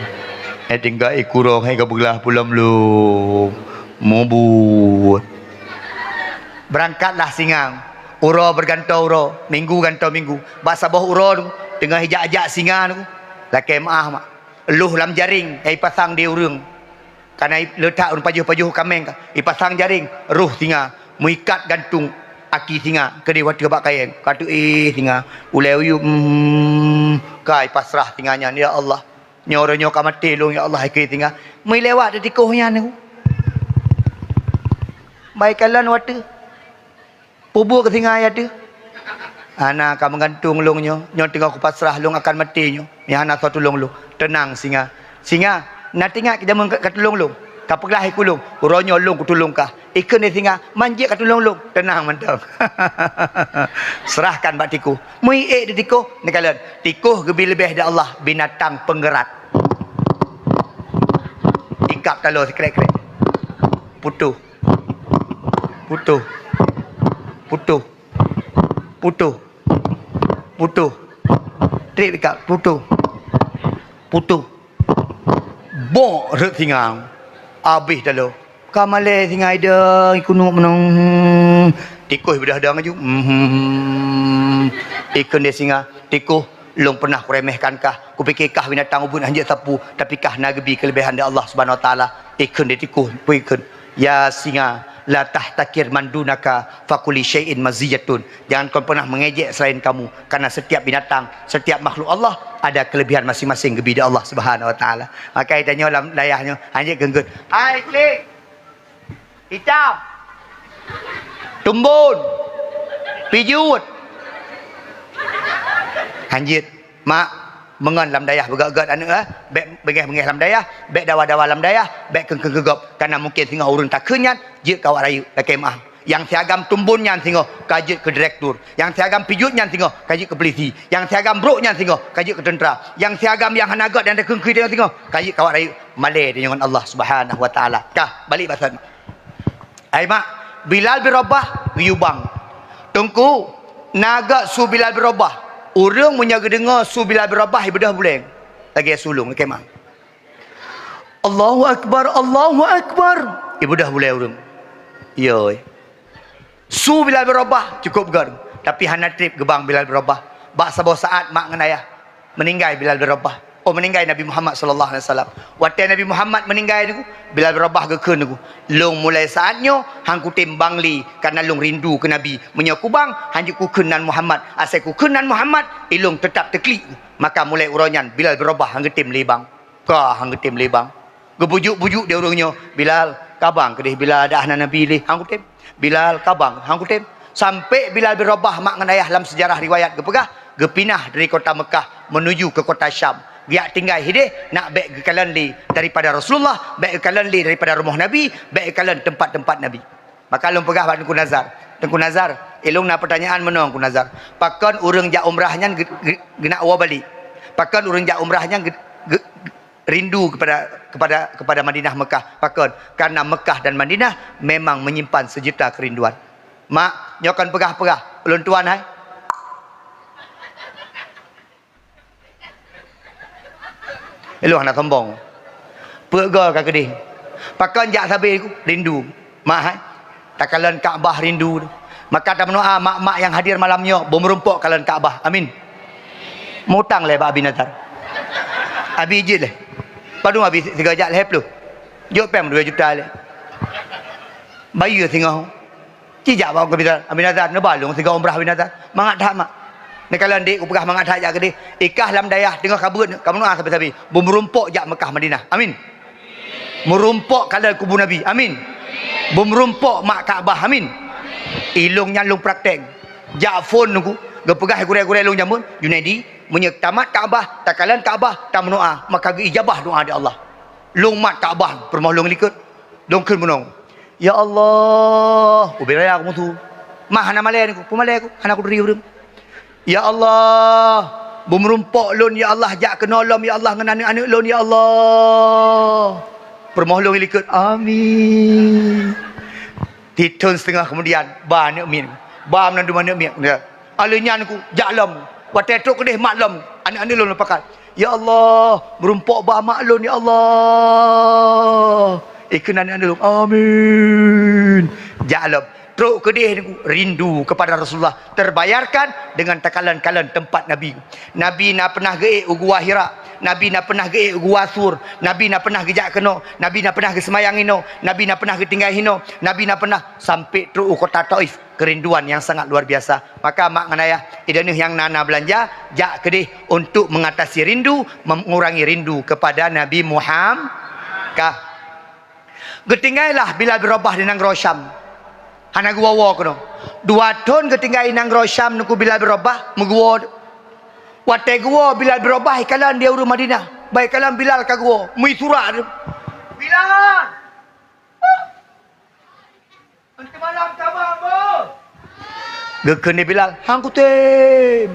Eh, tinggai iku uroe hai kapeuglah pulang lom. Mubuet." Beurangkatlah singa. Uroe beugantoe uroe, minggu gantoe minggu. Bak saboh uroe teungoh ijak-jak singa, lakée meu'ah mak, lôh lam jaréng nyang ipasang di ureuëng. Kana i-, leutak ureuëng pajoh-pajoh kaméng ka, ipasang jaréng, roh singa, meuikat gantong aki singa keudeh watée bak kayée. Ka teuéh singa, ulée uyueb, hmm, ka ipasrah singa nyan, "Ya Allah, nyoe uroe nyoe ka maté lôn, ya Allah," ikheun singa. Meulewat di tikoh nyan, baik kalon watée. Peue buet keu singa nyan teuh? "Hana ka meugantung lôn nyoe, nyoe teungoh kupasrah lôn akan maté nyoe, nyang hana soe tulông lôn." "Teunang singa. Singa, na teuingat keu jameun ka, ka tulông lôn? Kapeuglah iku lôn, uroe nyoe lôn kutulông kah." Ikheun di singa, "Man jeuet ka tulông lôn." "Teunang mantong." Serahkan bak tikoh. Meuiék di tikoh, neukalon. Tikoh geubi leubeh di Allah, binatang peungeurat. Ikab taloe sikrek-krek. Putôh. Putôh. Putôh. Putôh. Putôh. Trép ikat. Putôh. Putôh. Bok rhot singa. Abéh taloe. Ka malée singa idong, ikunok meunong. Tikoh beudôh dong aju. Mhm. Ikheun di singa, "Tikoh, lôn peunah kuremehkan kah, kupike kah binatang ubit hanjeuet sapeue, tapi kah na geubi keuleubehan di Allah Subhanahu Wa Taala." Ikheun di tikoh, peue ikheun? "Ya singa, la tahtakir man dunaka, fa kulli syai'in maziyatun." Jangan kau pernah mengejek selain kamu, karena setiap binatang, setiap makhluk Allah ada kelebihan masing-masing geubi di Allah Subhanahu Wa Taala. Maka tanyoe lam dayah nyoe, hanjeuet geunggeut. Hai, klik! Itam. Tumbon. Pijut. Hanjeuet. Mak, meungon lam dayah beugét-gét aneuk, eh, bék beungéh-beungéh lam dayah, bék dawa-dawa lam dayah, bék keungkeng keugop. Karena mungkin singoh ureuëng takheun nyan jeuet keu awak rayeuk, lakée meu'ah. Nyang si agam tumbon nyan singoh ka jeuet keu direktur. Nyang si agam pijut nyan singoh ka jeuet keu polisi. Nyang si agam brok nyan singoh ka jeuet keu teuntra. Nyang si agam nyang hana gét dan takheun-kheun nyan singoh ka jeuet keu awak rayeuk. Malée tanyoe ngon Allah Subhanahu Wa Taala. Kah, balik bak saboh. Hai mak, Bilal bin Rabah geuyue bang. Teungku, na gét su Bilal bin Rabah. Ureuëng meunyoe geudeungoe su Bilal bin Rabah, ibeudôh bulée. Lagée su lôn, lakée meu'ah. "Allahu Akbar, Allahu Akbar." Ibeudôh bulée ureuëng. Yoi. Su Bilal bin Rabah cukup gét, tapi hana trép geubang Bilal bin Rabah. Bak saboh saat mak ngon ayah, meuninggai Bilal bin Rabah. Oh, meuninggai Nabi Muhammad sallallahu alaihi wasallam. Watée Nabi Muhammad meuninggai nyoe, Bilal bin Rabah geukheun nyoe, "Lôn mulai saat nyoe han kutem bang lé, karena lôn rindu keu Nabi. Meunyoe kubang, hanjeuet kukheun nan Muhammad. Asai kukheun nan Muhammad, ilôn teutap teuklik." Maka mulai uroe nyan Bilal bin Rabah han geutem lé bang. Ka han geutem lé bang. Geubujuk-bujuk di ureuëng nyoe, "Bilal, ka bang keudeh Bilal, dak hana Nabi lé, han kutem. Bilal, ka bang, han kutem." Sampai Bilal bin Rabah mak ngon ayah lam sejarah riwayat geupeugah, geupinah dari kota Mekah menuju ke kota Syam. Geujak tinggai hideh, nak bék geukalon lé daripada Rasulullah, bék geukalon lé daripada rumoh Nabi, bék geukalon teumpat-teumpat Nabi. Maka lôn peugah bak Teungku Nazar, "Teungku Nazar, ilôn na peutanyaan meunoe Teungku Nazar. Pakon ureuëng jak umrah nyan geu-, geu-, geunak woe balek? Pakon ureuëng jak umrah nyan geu-, geu-, rindu kepada, kepada, kepada Madinah Mekah? Pakon?" "Karena Mekah dan Madinah memang menyimpan sejuta kerinduan." Mak, nyoe kon peugah-peugah, ulôn tuan hai. Ilôn hana sombong. Peue goe ka keudeh. Pakon jak sabe ku? Rindu. Mak hai. Takalon Ka'bah rindu. Maka tameudoa mak-mak nyang hadir malam nyoe, beumeurumpok kalon Ka'bah. Amin. Mutang lé bak Abi Nazar. Abi jeuet lé. Padum Abi sigoe jak lhée ploh. Jok péng dua juta lé. Bayeue singoh. Ci jak bak Abi Nazar, Abi Nazar, neuba lôn sigoe umrah Abi Nazar. Mangat that mak. Neukalon dek kupeugah mangat that jak keudeh. Ikah lam dayah teungoh ka beuet, ka meunoe sabe-sabe. Beumeurumpok jak Mekah Madinah. Amin. Meurumpok kalon kubu Nabi. Amin. Beumeurumpok mak Ka'bah. Amin. Ilôn nyan lôn praktek. Jak phon nunggu. Geupeugah gurée-gurée lôn jameun, "Junaidi, meunyoe tamat Ka'bah, takalon Ka'bah, tameudoá, maka geuijabah doá di Allah." Lôn mat Ka'bah, peurumoh lôn likot. Lôn kheun bunoe, "Ya Allah," ubé raya aku musu. Mah hana malée niku, peumalée aku, hana kuturi ureuëng. "Ya Allah, beumeurumpok lôn, ya Allah, jak keunoe lom, ya Allah, ngon aneuëk-aneuëk lôn, ya Allah." Peurumoh lôn likot, "Amin." Sithon siteungoh keumudian, ba aneuëk miet. Ba mandum aneuëk miet. Ya. Aleuh nyan ku, jak lom. Watée trok keudeh mak lom, aneuëk-aneuëk lôn pakat. "Ya Allah, meurumpok ba mak lôn, ya Allah." Ikheun aneuëk-aneuëk lôn, "Amin." Jak lom. Trok keudeh niku rindu kepada Rasulullah terbayarkan dengan takalon-kalon tempat Nabi. Nabi na pernah geuék u Gua Hira. Nabi na pernah geuék u Gua Sur. Nabi na pernah geujak keunoe. Nabi na pernah geuseumayang inoe. Nabi na pernah geutinggai hinoe. Nabi na pernah sampai trok u kota Taif. Kerinduan yang sangat luar biasa. Maka mak ngon ayah, ideh nyang na-na beulanja, jak keudeh untuk mengatasi rindu, mengurangi rindu kepada Nabi Muhammad. Ka. Geutinggailah Bilal bin Rabah di nanggroe Syam. Hana geuwoe-woe keunoe. Dua thon geutinggai nanggroe Syam Teungku Bilal bin Rabah meuguwoe. Watée geuwoe Bilal bin Rabah ikalon di ureuëng Madinah. Ba ikalon Bilal ka geuwoe. Meusurak tu. "Bilal! Eunteuk malam kabang, Boh!" Geukheun lé Bilal, "Han kutem."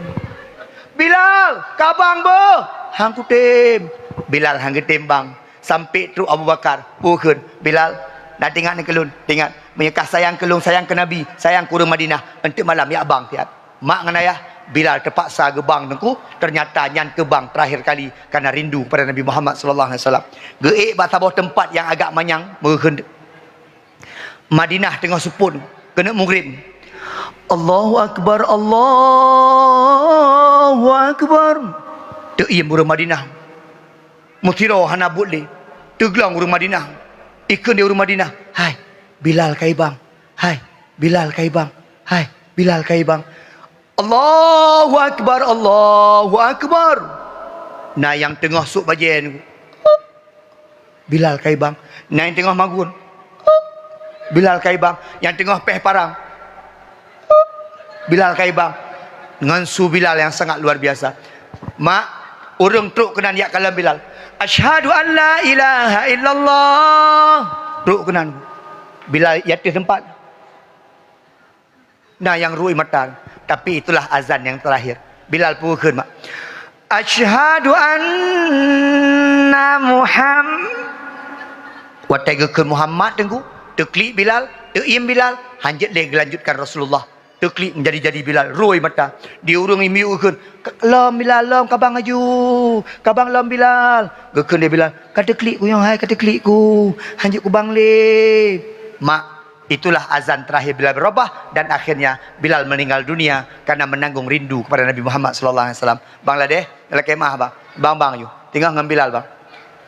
"Bilal, kabang, Boh!" "Han kutem." Bilal han geutem bang. Sampai trok Abu Bakar, peue kheun, "Bilal, na teuingat ngon lôn, teuingat, meunyoe ka sayang keu lôn, sayang keu Nabi, sayang keu ureuëng Madinah, eunteuk malam jak bang siat." Mak ngon ayah, Bilal teupaksa geubang Teungku, ternyata nyan keu bang terakhir kali karena rindu kepada Nabi Muhammad sallallahu alaihi wasallam. Geuék bak saboh teumpat nyang agak manyang, meukheun Madinah teungoh seupôt keuneuk mugrib. "Allahu Akbar, Allahu Akbar." Teuiem ureuëng Madinah. Meusidroe hana buet lé. Teuglong ureuëng Madinah. Ikheun di ureuëng Madinah, "Hai, Bilal ka ibang. Hai, Bilal ka ibang. Hai, Bilal ka ibang." "Allahu Akbar, Allahu Akbar." Na nyang teungoh sôk bajée nyoe. Bilal ka ibang. Na nyang teungoh magun. Bilal ka ibang. Nyang teungoh péh parang. Bilal ka ibang. Ngon su Bilal nyang sangat luar biasa. Mak, ureuëng trok keunan jak kalon Bilal. "Asyhadu an la ilaha illallah." Trok keunan. Bilal i ateueh teumpat. Na nyang rui mata, tapi itulah azan nyang terakhir. Bilal peue kheun mak, "Asyhadu anna Muham-," Watée geukheun Muhammad Teungku, teuklik Bilal, teuiem Bilal, hanjeuet lé geulanjutkan Rasulullah. Teuklik menjadi-jadi Bilal, rui mata. Di ureuëng imiu geukheun, "Lom Bilal, lom kabang laju. Kabang lom Bilal." Geukheun lé Bilal, "Ka teuklik ku nyoe hai, ka teuklik ku. Hanjeuet kubang lé." Mak, Itulah azan terakhir Bilal bin Rabah dan akhirnya Bilal meninggal dunia karena menanggung rindu kepada Nabi Muhammad sallallahu alaihi wasallam. Bang Ladeh, lakée meuah bang. Bang, bang, yue. Teungoh ngon Bilal, bang.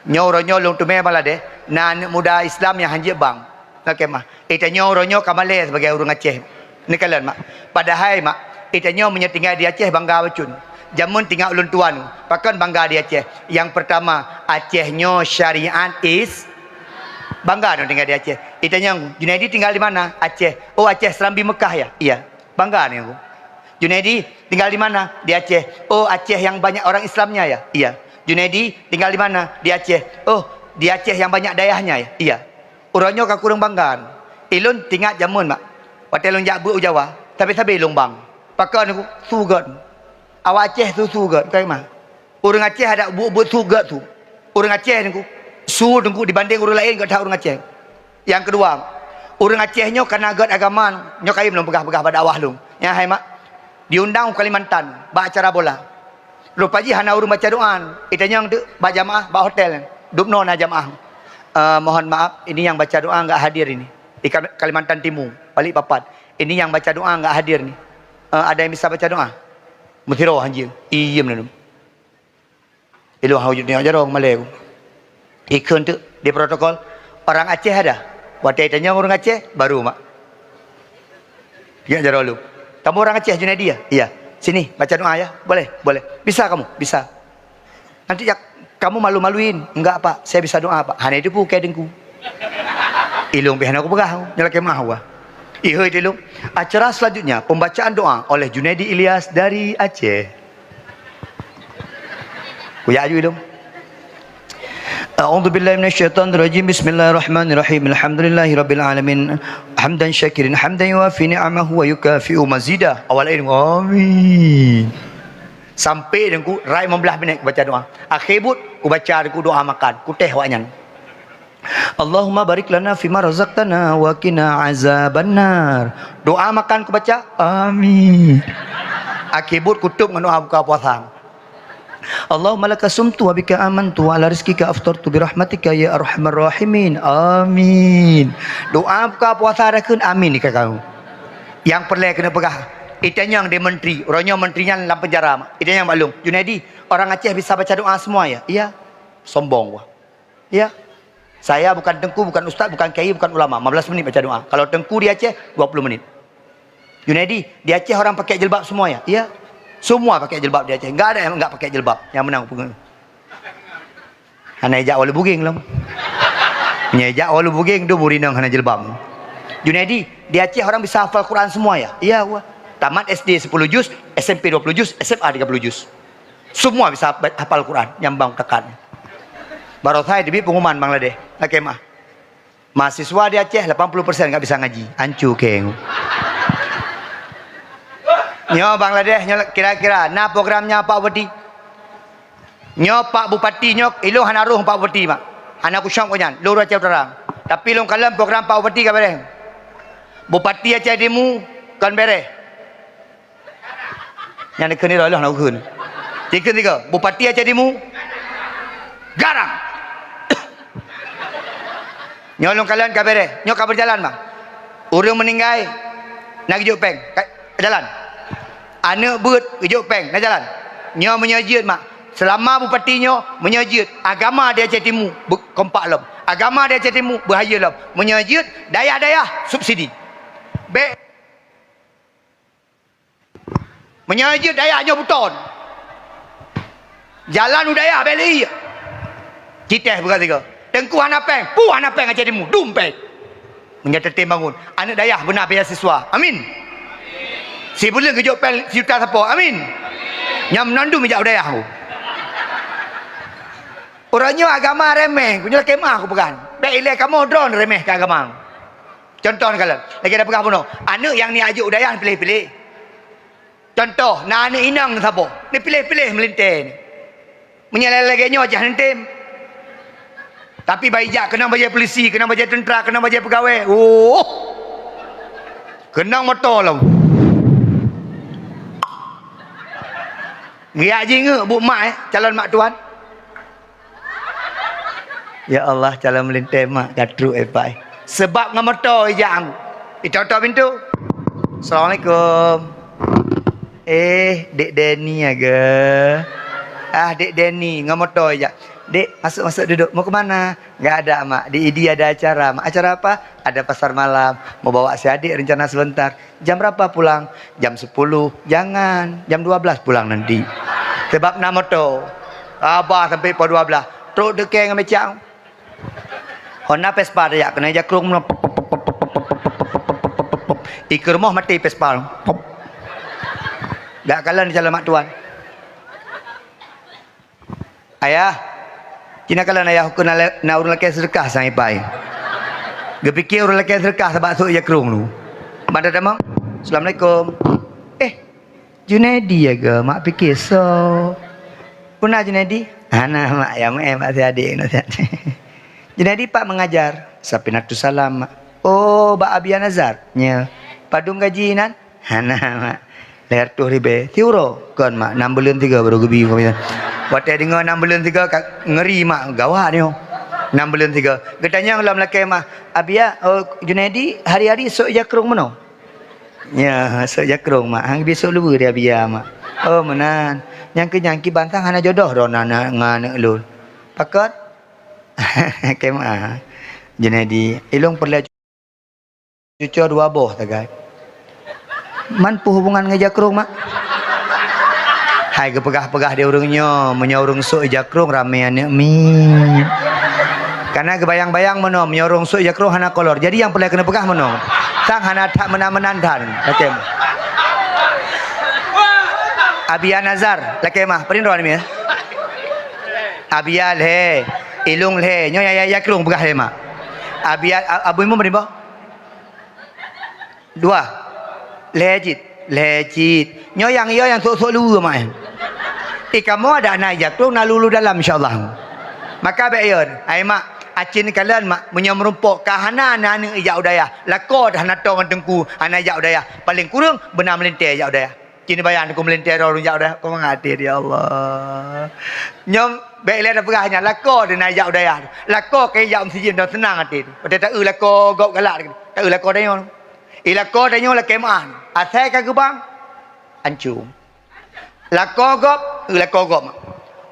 Nyoe uroe nyoe lôn teumé Bang Ladeh, na aneuk muda Islam nyang hanjeuet bang. Lakée meuah. Eh, tanyoe uroe nyoe ka malée sibagai ureuëng Aceh. Neukalon, mak. Padahai, mak, eh, tanyoe meunyoe tinggai di Aceh bangga bacut. Jameun tinggai ulôn tuan, pakon bangga di Aceh. Yang pertama, Aceh nyoe syariat is-, Bangga dong tinggai di Aceh. Itanyong, "Junaidi tinggal di mana?" "Aceh." "Oh, Aceh Serambi Mekah ya?" "Iya." Bangga ni aku. "Junaidi tinggal di mana?" "Di Aceh." "Oh, Aceh yang banyak orang Islamnya ya?" "Iya." "Junaidi tinggal di mana?" "Di Aceh." "Oh, di Aceh yang banyak dayahnya ya?" "Iya." Uroe nyoe ka kureueng bangga. Ilôn tingat jameun mak. Watée lôn jak beuet u Jawa, sabe-sabe lôn bang. Pakon aku, su gét. Awak Aceh su-su gét, bukan mah. Ureuëng Aceh ada buet-buet su gét su. Ureuëng Aceh teungku, su teungku dibanding ureuëng laén gét that ureuëng Aceh. Nyang keudua, ureuëng Aceh nyoe kana gét agama, nyoe kayém lôn peugah-peugah bak dakwah lôn. Nyan hai mak, diundang u Kalimantan bak acara bola. Rupa jih hana ureuëng baca doa, itanyong teuk bak jamaah bak hotel. Dubnoe na jamaah. "Eh, mohon maaf, ini yang baca doa enggak hadir ini. Di Kal-, Kalimantan Timur, Balikpapan. Ini yang baca doa enggak hadir ni. Eh, ada yang bisa baca doa?" Meusidroe hanjeuet, iem lalu. Ilôn hana wajéb tanyong jaroe malée ku. Ikheun teuk di protokol, "Orang Aceh ada?" Watée itanyong ureuëng Aceh, baru mak. Tanyong jaroe lu. "Kamu orang Aceh, Junaidi ya?" "Iya." "Sini, baca doa ya." "Boleh, boleh." "Bisa kamu?" "Bisa." "Nanti ya, kamu malu-maluin." "Enggak, Pak. Saya bisa doa, Pak." Hana itu pun kai dengku. Ilôn pih hana kupeugah, nyoe lakée meuah wah. Ihoi di lôn. Acara selanjutnya, pembacaan doa oleh Junaidi Ilyas dari Aceh. Kuyak aju ilung. A'udzubillahi minasyaitonirrajim. Bismillahirrahmanirrahim. Alhamdulillahirabbil alamin. Hamdan syakirin, hamdan yuwafi ni'amahu wa yukafi'u mazidah. Awal ilmu. Amin. Sampai dengku, rai lima belas minit kubaca doa. Akhé buet, kubaca dengku doa makan. Kutéh awaknyan. Allahumma barik lana fima razaqtana wa qina azabannar. Doa makan kubaca, amin. Akhé buet kutôp ngon doa buka puasa. Allahumma laka sumtu wa bika amantu wa ala rizqika aftartu bi rahmatika ya arhamar rahimin. Amin. Doa buka puasa dah kheun amin di kakau. Nyang peureulée keuneuk peugah, itanyong di menteri, uroe nyoe menteri nyan lam penjara. Itanyong bak lôn, "Junaidi, orang Aceh bisa baca doa semua ya?" "Iya." Sombong wah. Ya. Saya bukan tengku, bukan ustaz, bukan kiai, bukan ulama. Lima belas menit baca doa. Kalau tengku di Aceh, dua puluh menit. Junaidi, di Aceh orang pakai jilbab semua ya? Iya. Semua pakai jilbab di Aceh. Enggak ada yang enggak pakai jilbab. Yang menang pungut. Hana ijak walu buging lom. Nya ijak walu buging tu burinong hana jilbab. Junaidi, di Aceh orang bisa hafal Quran semua ya? Iya, wah. Tamat S D sepuluh juz, S M P dua puluh juz, S M A tiga puluh juz. Semua bisa hafal Quran nyang bang tekan. Barosa teubiet pengumuman Bangladesh, lakée meu'ah. Mahasiswa di Aceh lapan puluh persen enggak bisa ngaji. Ancu keng. Nyoe Bangladesh, nyoe kira-kira na program nyan Pak Bupati? Nyoe Pak Bupati nyoe, ilong hana roh Pak Bupati, Mak. Hana kusyok nyan, lôn Aceh Utara. Tapi lôn kalon program Pak Bupati ka beres. Bupati Aceh Timu kon beres. Nyan dikheun droe lôn na ukheun. Dikheun tiga, Bupati Aceh Timu. Garang. Nyoe lôn kalon ka beres. Nyoe ka berjalan, Bang. Ureuëng meuninggai, na geujok péng. Ka, jalan. Aneuk beuet, geujok péng. Na jalan. Nyoe meunyoe jeuet, Mak. Selama bupati nyoe, meunyoe jeuet, agama di Aceh Timu beu-, kompak lom. Agama di Aceh Timu beuhayeue lom. Meunyoe jeuet, dayah-dayah subsidi. Bék Meunyoe jeuet dayah nyoe buton. Jalan u dayah beli. Citeh bukan tiga. Tengku hana péng, pu hana péng Aceh Timu, dum péng. Meunyoe teutem bangun, aneuk dayah beuna beasiswa. Amin. Sibuleuen geujok péng sijuta sapo. Amin. Nyam non dum ijak u dayah. Uroe nyoe agama remeh, ku nyoe lakée meu'ah kupeugah. Bék ilée kamoe droe remeh keu agama. Contoh neukalon, lagée na peugah bunoe, aneuk nyang neujak u dayah neupiléh-piléh. Contoh, na aneuk inong neusaboh, neupiléh-piléh meulintée nyoe. Meunyoe lagée nyoe jah neutem. Tapi bah ijak keunong bajée polisi, keunong bajée teuntra, keunong bajée peugawée. Oh! Keunong moto lom. Geujak jingeuk buet mak, eh, calon mak tuan. Ya Allah, calon meulintée mak ka trok, eh, pai. Sebab ngon moto ijak. Itoe-toe pintoe. Assalamualaikum. Eh, Dek Denny aga. Ah, Dek Denny, ngon moto ijak. "Dek, masuk, masuk duduk. Mau ke mana?" "Nggak ada, Mak. Di Idi ada acara, Mak." "Acara apa?" "Ada pasar malam. Mau bawa si adik rencana sebentar." "Jam berapa pulang?" "Jam sepuluh." "Jangan, jam dua belas pulang nanti." Sebab na moto. Abah sampai pukul dua belas. Trok teuke ngon becak. Honda Vespa tajak, keunoe jakrong meunoe. Ikeue rumoh maté Vespa. Gak kalon calon mak tuan. Ayah, cina kalon ayah ukeue na, na ureuëng lakée seudeukah sang ipai. Geupike ureuëng lakée seudeukah sabak sôk jakrong lu. Mada tamong. Assalamualaikum. Eh, Junaidi aga, mak pike soe. Peue na Junaidi? Hana, mak, ya meu'en bak si adik. Junaidi pat mengajar? Safinatun Salam, mak. Oh, bak Abia Nazar? Nya. Padum gaji nan? Hana, mak. Lhée reutôh ribée. Siuroe? Kon, mak, nam buleuen tiga baru geubi. Watée deungoe nam buleuen tiga ka ngeri, mak, gawat nyoe. Nam buleuen tiga. Geutanyong lom lakée mah, "Abia, oh, Junaidi hari-hari sôk jakrong meunoe?" "Nya, sôk jakrong, mak. Han geubri sôk luweue di Abia, mak." "Oh, meunan. Nyang keu nyan kiban sang hana jodoh droe na, na, ngon aneuk lôn." "Pakon?" Kema. Junaidi, ilong peureulée cucoe dua boh sagai. Man peue hubungan ngon jakrong, mak? Hai geupeugah-peugah di ureuëng nyoe, meunyoe ureuëng sôk jakrong ramé aneuk miet. Kana geubayang-bayang meunoe, meunyoe ureuëng sôk jakrong hana kolor. Jadi nyang peureulée keuneuk peugah meunoe. Sang hana that meunan-meunan that. Lakée mah. Abia Nazar, lakée mah. Peudin droe nyoe. Abia lhée, Ilong lhée. Nyoe ya, ya, ya, krong peugah lhée mak. Abia, a-, Abu Imum peudin boh? Dua. Lhée cit, lhée cit. Nyoe nyang, yo nyang sok-sok lu mak. Eh, kamoe adak na ija krong na lulu dalam insya Allah. Maka bék yo, ai mak, acin kalon mak, meunyoe meurumpok ka hana na aneuk ijak u dayah. Lakoe dah hana toe ngon teungku, hana ijak u dayah. Paléng kureueng beuna meulintée ijak u dayah. Cit neubayan ku meulintée droe ureuëng jak u dayah, ku mangat até, ya Allah. Nyoe bék ilée tapeugah nyan, lakoe deuh na jak u dayah. Lakoe ka jak meuseujid dan seunang até. Watée taeu lakoe gob galak, taeu lakoe tanyoe. I lakoe tanyoe lakée meu'ah. Asai ka geubang, ancô. Lakoe gob, eu lakoe gob.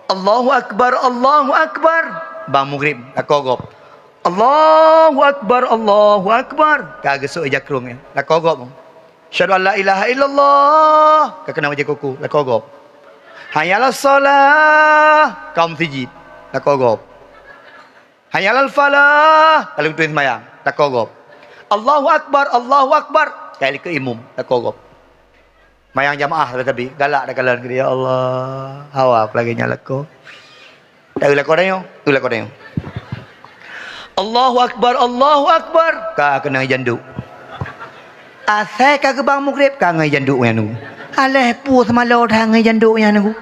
Allahu Akbar, Allahu Akbar. Bang mugrib, lakoe gob. Allahu Akbar, Allahu Akbar. Ka geusok ija krong, lakoe gob. Asyhadu an la ilaha illallah, ka keunong bajée kuku, lakoe gob. Hayya 'alas shalah, ka meuseujid, lakoe gob. Hayya 'alal falah, ka lheueh beutôi seumayang, lakoe gob. Allahu Akbar, Allahu Akbar, ka likot imum, lakoe gob. Mayang jamaah sabe-sabe, galak takalon keudeh, ya Allah, hawa ku lagée nyan lakoe. Taeu lakoe tanyoe, eu lakoe tanyoe. Allahu Akbar, Allahu Akbar. Ka keunong ija nduk. Asai ka geubang mugrib ka ngon ija nduk nyan nunggu. Aléh peue seumalo that ngon ija nduk nyan nunggu.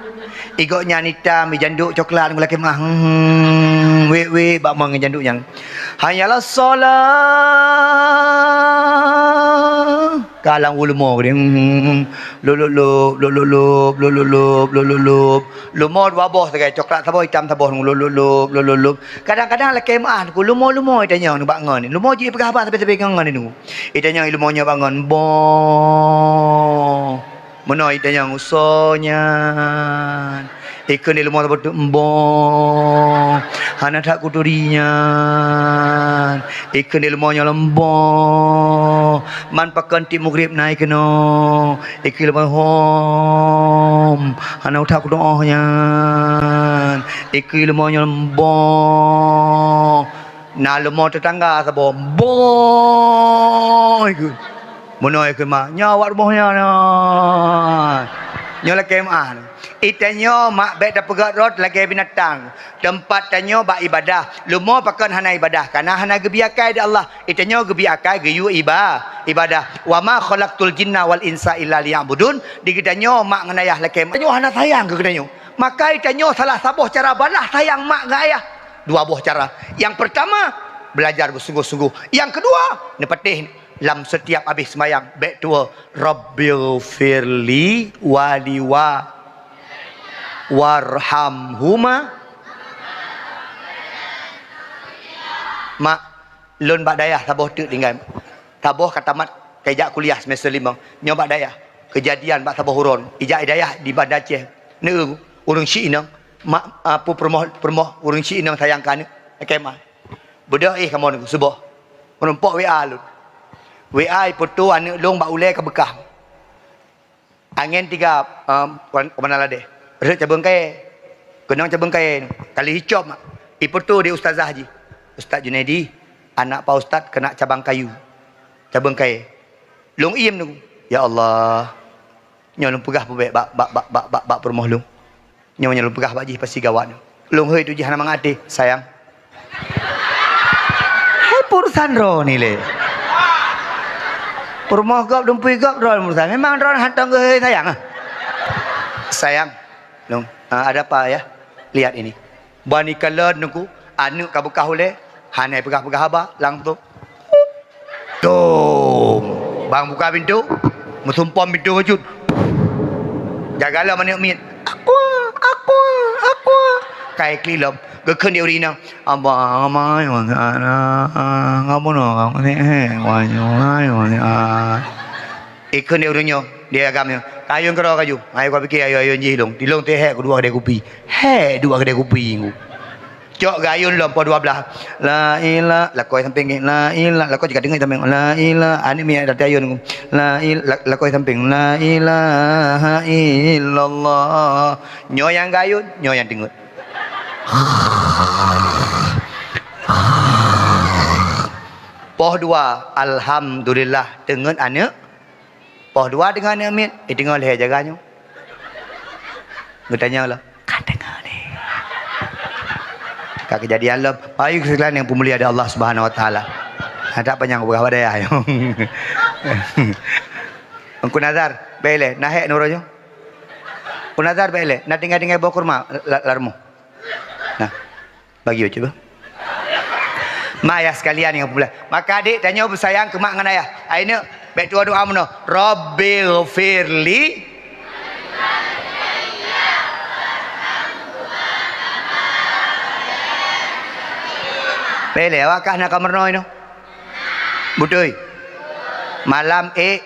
I gobnyan itam, ija nduk coklat nunggu lakée meu'ah. Hmm, wék-wék bak mon ngon ija nduk nyan. Hayya 'alas shalah. Ka lam u leumo keudeh. Hmm, lop, lop, lop, lop, lop, lop, lop, lop, lop, lop, lop. Leumo dua boh sagai, coklat saboh, itam saboh, lop, lop, lop, lop, lop, lop. Kadang-kadang lakée meu'ah ku leumo-leumo itanyong nibak ngon. Leumo jih peugah haba sabe-sabe ngon ngon nunggu. Itanyong leumo nyoe bak ngon, boh. Meunoe itanyong usoe nyan. Ikheun di leumo saboh teuk, boh. Hana that kuturi nyan. Ikheun di leumo nyoe lom, boh. Man pakon tiep mugrib na ikeunoe. Ikheun leumo, hom. Hana that kudoh nyan. Ikheun leumo nyoe lom, boh. Na leumo teutangga saboh, boh ikheun. Meunoe ikheun mak, nyoe awak rumoh nyan. Nyoe lakée meu'ah. Itanyoe mak bék tapeugét rot lagée binatang. Teumpat tanyoe bak ibadah. Leumo pakon hana ibadah, kana hana geubri akai di Allah. Itanyoe geubri akai geuyue iba-, ibadah. Wa ma khalaqtul jinna wal insa illa liya'budun. Di geutanyoe mak ngon ayah lakée meu'ah. Tanyoe hana sayang keu geutanyoe. Maka itanyoe salah saboh cara balah sayang mak ngon ayah. Dua boh cara. Nyang peurtama, belajar beusunggoh-sunggoh. Nyang keudua, neupatéh lam setiap abéh seumayang, bék tuwoe, "Rabbighfirli wali wa-, warhamhuma." Mak, lôn bak dayah saboh teuk tinggai. Saboh ka tamat, ka ijak kuliah semester limong. Nyoe bak dayah. Keujadian bak saboh uroe. Ijak i dayah di Banda Aceh. Neu ureuëng syiek inong. Mak, a, pu peurumoh, peurumoh ureuëng syiek inong sayang keu aneuk. Lakée meu'ah. Beudôh éh kamoe nunggu suboh. Meurumpok W A lôn. W A ifoto aneuk lôn bak ulée ka beukah. Angén tiga, em, wan-, keumanö ladeh. Rhot cabeueng kayée. Keunong cabeueng kayée. Kali icop mak. Ifoto di ustazah jih. "Ustaz Junaidi, anak Pak Ustaz keunak cabang kayu. Cabeueng kayée." Lôn iem nunggu. Ya Allah. Nyoe lôn peugah peubék bak, bak, bak, bak, bak, bak peurumoh lôn. Nyoe meunyoe lôn peugah bak jih pasti gawat nyoe. Lôn hôi tu jih hana mangat até, sayang. Hai peurusan droeneuh lé. Peurumoh gob, dumpeue gob droeneuh peurusan. Memang droeneuh hantom geuhôi sayang ah. Sayang. Lôn, ah, ada apa ya? Lihat ini. Ban ikalon nunggu, aneuk ka beukah ulée, hana peugah-peugah haba, langsung. Tom. Bang buka pintu, meusumpom pintu keujut. Jaga lom aneuk miet. Aku, aku, aku. Kai klik lom. Geukheun di ureuëng inong. Abang, abang, ngabunoe, Ikheun di ureuëng nyoe, di agam nyoe, "Kayun keudroe kaju." Hai, ka pike ayun-ayun jih lôn. Di lôn teuh hék keudua keudée kupi. Hék dua keudée kupi ngu. Cok gayun lom po dua blaih. La ila-, lakoe sampéng, la ila-, lakoe jika deungoe sampéng, la ila-, aneuk miet dati ayun ngu. La il-, la-, lakoe sampéng, "La ilaha illallah." Nyoe nyang gayun, nyoe nyang deungoe. Poh dua, alhamdulillah, teungeut aneuk. Poh dua teungeut aneuk miet, eh, teungeut lhèe jaga nyoe. Geutanyoe lah, "Ka teungeut ni?" Ka keujadian lom. Baik, sekalian yang peumulia di Allah Subhanahu Wa Taala. Ada panjang peugah pada ya. Engku Nazar, bèk lé, na hèk nurut nyoe. Engku Nazar, bèk lé, na tinggai-tinggai boh kurma la-, lam rumoh. Nah. Bagi bacut bah. Mak ayah sekalian yang populer. Maka adik tanyoe beusayang keu mak ngon ayah. Ai neuk, bèk tuwoe doa meunoe, "Rabbighfirli." Bèk lé, awak kah na ka meurunoe inoe? Beutôi. Malam ék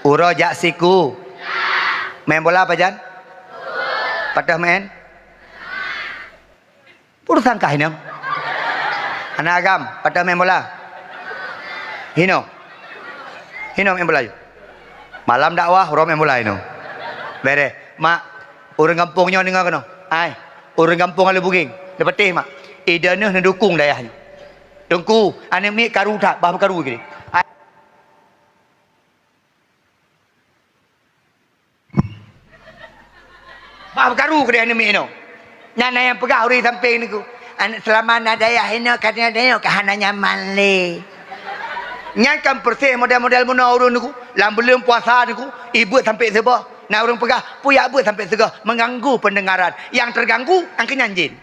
uroe jak siku. Main bola pajan? Patéh main? Urusan kah inong? Aneuk agam, patéh main bola? Hino. Hino main bola yuk. Malam dakwah, uroe main bola hino. Bèrèh. Mak, ureueng gampông nyoe deungö keunoe. Ai, ureueng gampông Alue Bugeng. Neupatéh, Mak. Ideh neuh neudukong dayah nyoe. Teungku, aneuk miet karu that, bah meukaru keu lé. Ai. Bah meukaru keudeh aneuk miet inoe. Nyan na nyang peugah ureueng sampéng Teungku, "Aneuk seulama na dayah inoe, ka na dayah ka hana nyaman lé." Nyan kan peureséh model-model meunoe ureueng Teungku. Lam buleuen puasa Teungku, ibeuet sampéng siboh. Na ureueng peugah, "Peue jak beuet sampéng sigoh?" Mengganggu pendengaran. Nyang terganggu, nyang keunyan jén.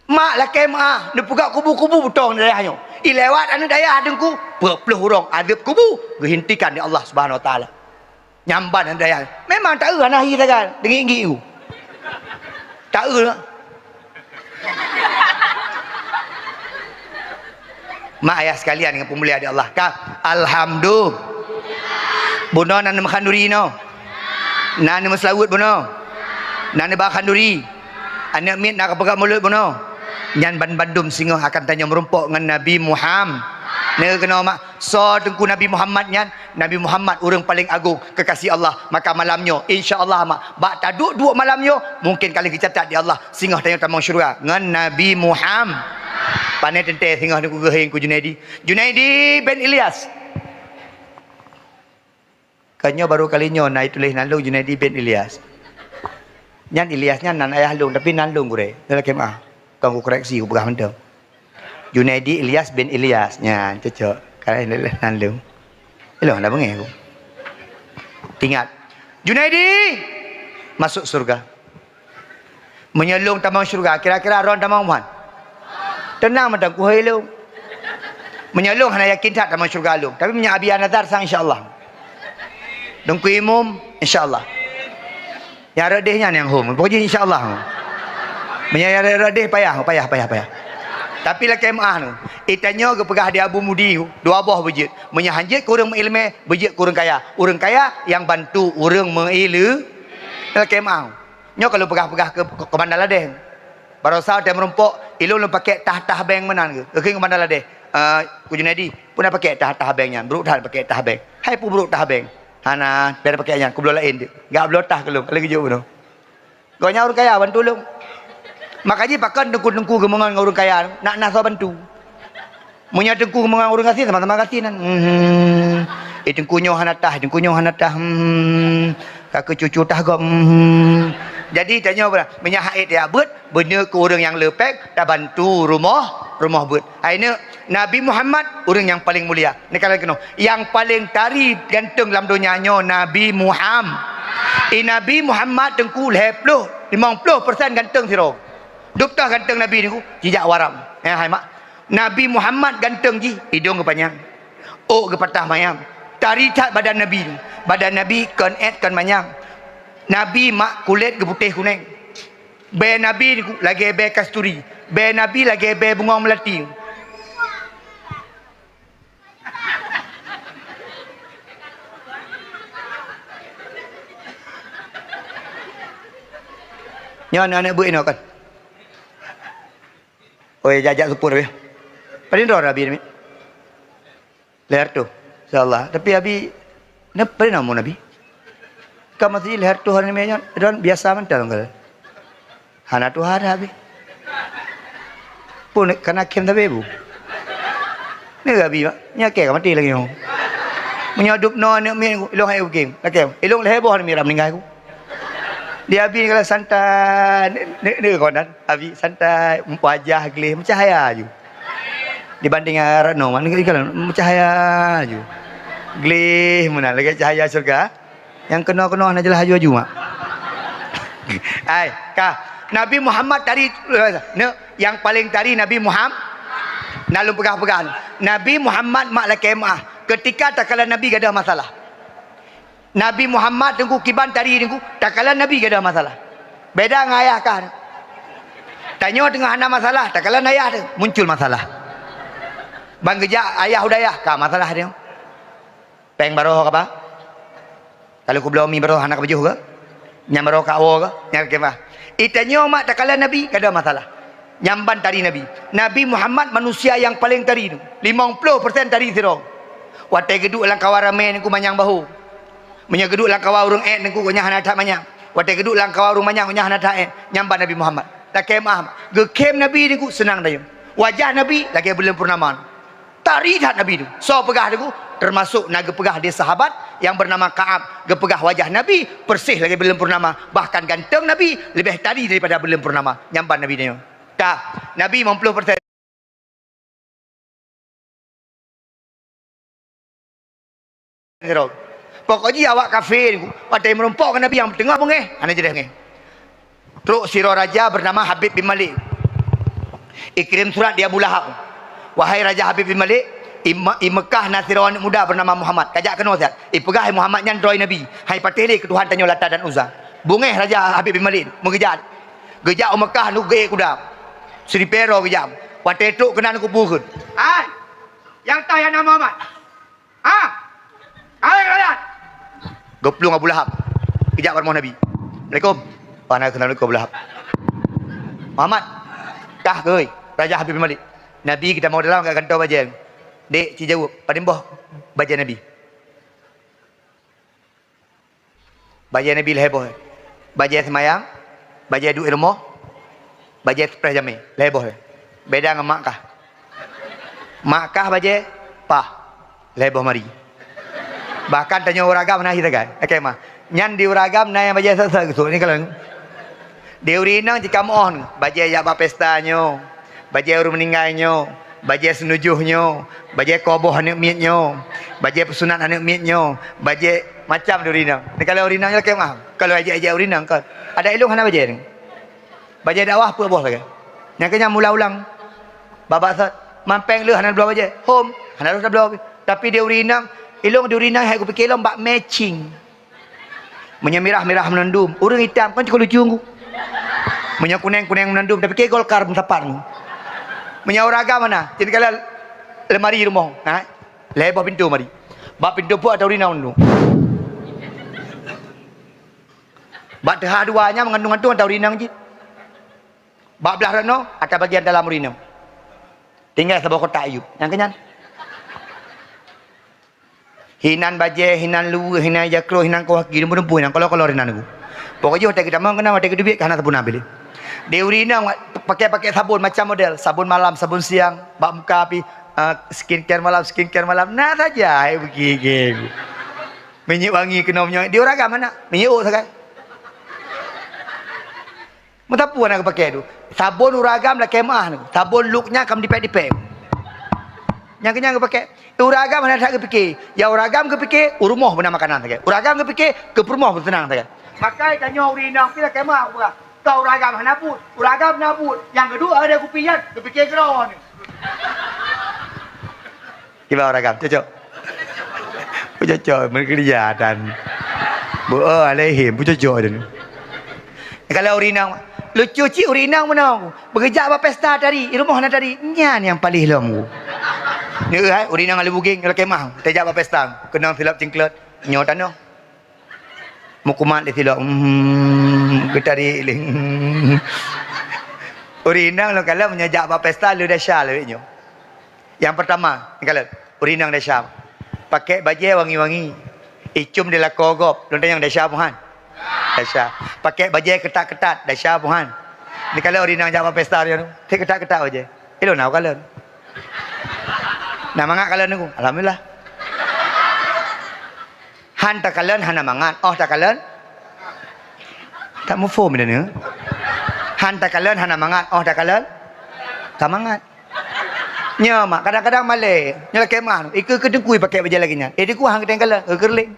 Mak lakèe meu'ah, neupeugöt kubu-kubu butông dayah nyoe. Ilewat aneuk dayah Teungku, peuet ploh ureueng azeueb kubu geuhentikan lé Allah Subhanahu Wa Taala. Nyan ban aneuk dayah. Memang taeu hana hi sagai, deungiek-ngiek u. Taeu. Mak ayah sekalian nyang peumulia di Allah, ka? Alhamdulillah. Bunoe na neumeuhan duri inoe. Na neumeuseulaweuet bunoe. Na neuba khanduri. Aneuk miet na kapeugah mulod bunoe. Nyan banmandum singoh akan tanyoe meurumpok ngon Nabi Muham-, na keunoe mak, soe Teungku Nabi Muhammad nyan? Nabi Muhammad ureueng paleng agong, keukasih Allah. Maka malam nyoe, insya Allah mak, bak taduek-duek malam nyoe, mungken ka lheueh geucatat di Allah, singoh tanyoe tamong syeuruga ngon Nabi Muham-, pane teuntèe singoh Teungku geuheng keu Junaidi. Junaidi bin Ilyas. Ka nyoe barô kali nyoe na ituléh nan lôn Junaidi bin Ilyas. Nyan Ilyas nyan nan ayah lôn, tapi nan lôn gurèe. Nyan lakèe meu'ah. Kon kukoreksi, kupeugah mantong. Junaidi Ilyas bin Ilyas. Nyan cocok. Ka ituléh nan lôn. Ilôn hana beungèh ku. Ingat. Junaidi masuk syeuruga. Meunyoe lôn tamong syeuruga, kira-kira droen tamong, Wan? Teunang mantong, kuhôi lôn. Meunyoe lôn hana yakin that tamong syeuruga lôn, tapi meunyoe Abi Nazar sang, insya Allah. Teungku Imum, insya Allah. Nyang rot déh nyan nyang hom, pokok jih insya Allah. Meunyoe nyang rot déh payah, payah, payah, payah. Tapi lakèe meu'ah nyoe, geutanyoe geupeugah di Abu Mudi, dua boh beujeuet. Meunyoe han jeuet keu ureueng meuileumèe, beujeuet keu ureueng kaya. Ureueng kaya nyang bantu ureueng meuileu-, lakèe meu'ah. Nyoe ka lôn peugah-peugah keu, keu, keu Banda Ladeh. Baroesa watèe meurumpok, ilôn lôn pakèk tah-tah bank meunan geuh. Geukheun keu Banda Ladeh, "Eh, Teungku Junaidi, peue na pakèk tah-tah bank nyan? Brôk that pakèk tah bank." "Hai peue brôk tah bank?" "Hana, bèk pakèk nyan, kubloe laén teuk." Geubloe tah keu lôn, ka lheueh geujok bunoe. Gobnyan ureueng kaya bantu lôn. Maka jih pakon teungku-teungku geumeungon ngon ureueng kaya, nak na soe bantu. Meunyoe teungku meungon ureueng gasien, sama-sama gasien nyan. Hmm. Eh, teungku nyoe hana tah, teungku nyoe hana tah. Hmm. Ka keu cucu tah gob. Hmm. Jadi, tanyoe bra-, meunyoe hait ya beuet, beuneu keu ureueng nyang leupek, tabantu rumoh, rumoh beuet. Hai neuk, Nabi Muhammad, ureueng nyang paleng mulia. Neukalon keunoe, nyang paleng tari ganteng lam donya nyoe Nabi Muham-, eh, Nabi Muhammad teungku lhèe ploh, limong ploh persen ganteng sidroe. Dub toh ganteng Nabi teungku, jijak u Arab. Eh, hai mak. Nabi Muhammad ganteng jih, idong geupanyang, ôk geupatah mayam. Tari that badan Nabi nyoe. Badan Nabi kon èt kon manyang. Nabi mak kulét geuputéh kunèng. Bèe Nabi lagèe bèe kasturi. Bèe Nabi lagèe bèe bungong meulati. Nyoe aneuk-aneuk beuet inoe kan. Oi, jak-jak seupôt weh. Padum droe Nabi nyoe? Lhèe reutôh, insya Allah. Tapi Abi, na-, padum na umur Nabi? Ka masih lhèe reutôh nyoe, droen biasa mantong ka. Hana tuha dah Abi. Pun kana khem tapi, Bu. Neuk abi, Mak. Nyoe kèe ka maté lagèe nyoe. Meunyoe dub noe aneuk miet, ilong hai ukeue. Lakèe, ilong lhèe boh aneuk miet meuninggai ku. Di abi kalau santai, neuk, neuk, kawan, abi santai, wajah gleh, meucahaya aju. Dibanding arak noe, mak, neuk, kalau meucahaya aju. Gleh meunan, lagèe cahaya syurga. Nyang keunoe-keunoe hana jeulaih aju-aju, mak. Ai, ka. Nabi Muhammad tari, neuk, nyang paleng tari Nabi Muham-, na lôn peugah-peugah. Nabi Muhammad mak lakèe meu'ah. Keutika takalon Nabi gadôh masalah. Nabi Muhammad teungku kiban tari teungku, takalon Nabi gadôh masalah. Beda ngon ayah kah. Tanyoe teungoh hana masalah, takalon ayah teuh, muncul masalah. Ban geujak ayah u dayah, ka masalah teuh. Péng baroe ka ba? Ka lheueh kubloe mi baroe hana kapajoh keu? Nyan baroe ka woe keu? Nyan ka keumah. Itanyoe mak takalon Nabi, ka ada masalah. Nyan ban tari Nabi. Nabi Muhammad manusia nyang paleng tari tu. Limong ploh persen tari sidroe. Watèe geuduek lam kawan ramè teungku manyang bahô. Meunyoe geuduek lam kawan ureueng èt teungku, gobnyan hana that manyang. Watèe geuduek lam kawan ureueng manyang, gobnyan hana that èt. Nyan ban Nabi Muhammad. Lakèe meu'ah. Geukhém Nabi teungku seunang dayeueng. Wajah Nabi lagèe buleuen purnama. Tari that Nabi tu. Soe peugah teungku? Teumasok na geupeugah lé sahabat nyang beunama Ka'ab, geupeugah wajah Nabi persis lagèe buleuen purnama, bahkan ganteng Nabi leubeh tari daripada buleuen purnama. Nyan ban Nabi nyoe. Ka, Nabi limong ploh persen sidroe. Pokok jih awak kafé, watèe meurumpok ngon Nabi nyang teungoh beungèh, hana jeulaih beungèh. Trok sidroe raja beunama Habib bin Malik. Ikirém surat di Abu Lahab. "Wahai Raja Habib bin Malik, i Me-, i Meukah na sidroe aneuk muda beunama Muhammad. Kajak keunoe siat. Ipeugah Muhammad nyan droe Nabi. Hai patéh lé keu Tuhan tanyoe Lata dan Uzza." Beungèh Raja Habib bin Malik, meugeujak. Geujak u Meukah, neuk geuék kuda. Siripèe droe geujak. Watèe trok keunan kubu kheun. "Hai, nyang tah nyang na Muhammad?" "Ha? Hai rakyat!" Geuplueng Abu Lahab. Geujak bak rumoh Nabi. "Assalamualaikum." "Wa alaikum salam, Abu Lahab." "Muhammad, kah keuh, Raja Habib bin Malik?" Nabi geutamong dalam, ka gantoe bajèe. "Dek, ci jaweueb, padum boh bajèe Nabi?" Bajèe Nabi lhèe boh. Bajèe seumayang, bajèe duek rumoh, bajèe seupreh jamèe, lhèe boh. Beda ngon mak kah. Mak kah bajèe pah, lhèe boh mari. Bahkan tanyoe ureueng agam na hi sagai. Oke, mah. Nyan di ureueng agam na nyang bajèe sat-sat geusut ni kalon. Di ureueng inong jika meu'oh, bajèe jak bak pesta nyoe. Bajèe ureueng meuninggai nyoe, bajèe seunujoh nyoe, bajèe koboh aneuk miet nyoe, bajèe peusunat aneuk miet nyoe, bajèe macam di ureueng inong. Ni kalau ureueng inong je lakèe meu'ah. Kalau ejek-ejek ureueng inong kan. Adak ilong hana bajèe ni. Bajèe dakwah peuet boh sagai. Nyang keu nyan mula ulang. Babah sat, mampeng leuh hana bloe bajèe. Hom, hana rôh tabloe. Tapi di ureueng inong, ilong di ureueng inong hai kupike lom bak matching. Meunyoe mirah-mirah meunandum, ureueng itam kan cukup lucu ngku. Meunyoe kuneng-kuneng meunandum, tapi ke Golkar meusapat ngku. Meunyoe ureueng agam mana? Jadi kalau lemari rumoh, ha? Lhèe boh pintoe mari. Bak pintoe pue ata ureueng inong tu. Bak teuha dua nyan meugantung-gantung ata ureueng inong cit. Bak blah rot nyoe, ata bagian dalam ureueng inong. Tinggai saboh kotak ayub. Nyang keu nyan. Hinan bajèe, hinan luweue, hinan jakro, hinan kawaki, dumpeue-dumpeue hinan, kalo-kalo hinan ku. Pokok jih watèe geutamong keunan, watèe geuteubiet ka hana sapeue na piléh. Di ureueng inong pakai-pakai sabon macam model, sabon malam, sabon siang, bak muka pi, ah, skincare malam, skincare malam. Na saja hai begigil. Minyeuk wangi keunoe meunyoe di ureueng agam hana, minyeuk ôk sagai. Meusapeue na geupakè tu? Sabon ureueng agam lakèe meu'ah nyoe. Sabon luk nyan ka meudipèk-dipèk. Nyang keu nyan geupakè. Ureueng agam hana that geupike. Nyang ureueng agam geupike, u rumoh beuna makanan sagai. Ureueng agam geupike, keu peurumoh beuseunang sagai. Maka tanyoe ureueng inong pih lakèe meu'ah peugah. Ka ureueng agam hana buet. Ureueng agam na buet. Nyang geuduek ada kupi nyan, geupike keudroe nyoe. Kiban ureueng agam, cocok? Cocok, meukeureuja dan bu-, oh, alaihim, bu cocok dan. Kalau ureueng inong, lucu cit ureueng inong meunoe. Beugeujak bak pesta tadi, i rumoh na tadi. Nyan nyang paléh lom ku. Nyoe hai, ureueng inong alèh bugeng, lakèe meu'ah, tajak bak pesta, keunong silop cingklot, nyoe tanoh. Meukumat lé silop, hmm, geutarék lé. Ureueng inong lôn kalon meunyoe jak bak pesta lé desya lé nyoe. Nyang peurtama, kalon, ureueng inong desya. Pakèk bajèe wangi-wangi. Icum di lakoe gob, lôn tanyong desya buhan. Desya. Pakèk bajèe keutat-keutat, desya buhan. Ni kalon ureueng inong jak bak pesta nyoe, ketat-ketat bajèe. Ilôn na kalon. Na mangat kalon Teungku? Alhamdulillah. Han takalon hana mangat, 'oh takalon. Tak muphom dah ni. Han takalon hana mangat, 'oh takalon ka mangat. Nyoe mak, kadang-kadang malèe. Nyoe lakèe meu'ah, ikeu-keu Teungku pakai bajèe lagèe nyan. Eh, Teungku han geutanyoe kalon, geukeureuléng.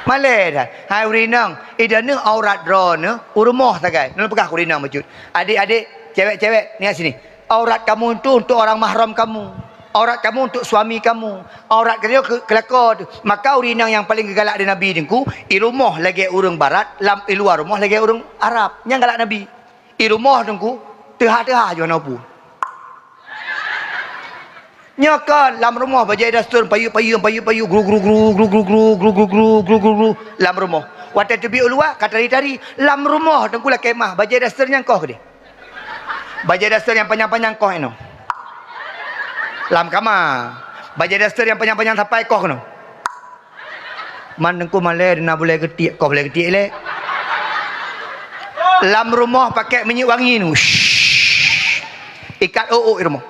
Malèe that. Hai ureueng inong, i droeneuh aurat droeneuh u rumoh sagai. Nyoe peugah keu ureueng inong bacut. Adik-adik, cewek-cewek, lihat sini. Aurat kamu itu untuk orang mahram kamu. Aurat kamu untuk suami kamu. Aurat kamu keu, keu lakoe teuh. Maka ureueng inong nyang paleng geugalak di Nabi Teungku, i rumoh lagèe ureueng barat, lam, i luwa rumoh lagèe ureueng Arab. Nyan galak Nabi. I rumoh Teungku, teuha-teuha jih hana peue. Nyoe kan lam rumoh bajèe daster payeueng-payeueng, payeueng-payeueng, gru, gru, gru, lam rumoh. Watèe teubiet u luwa ka tari-tari, lam rumoh Teungku lakèe meu'ah, bajèe daster nyan koh keudéh. Bajèe daster nyang panyang-panyang koh inoe. Lam kama, bajèe daster nyang panyang-panyang sapai koh keunoe. Man Teungku malèe na bulèe geutiek, koh bulèe geutiek lé. Lam rumoh pakai minyeuk wangi nu. Shh. Ikat ôk-ôk di rumoh.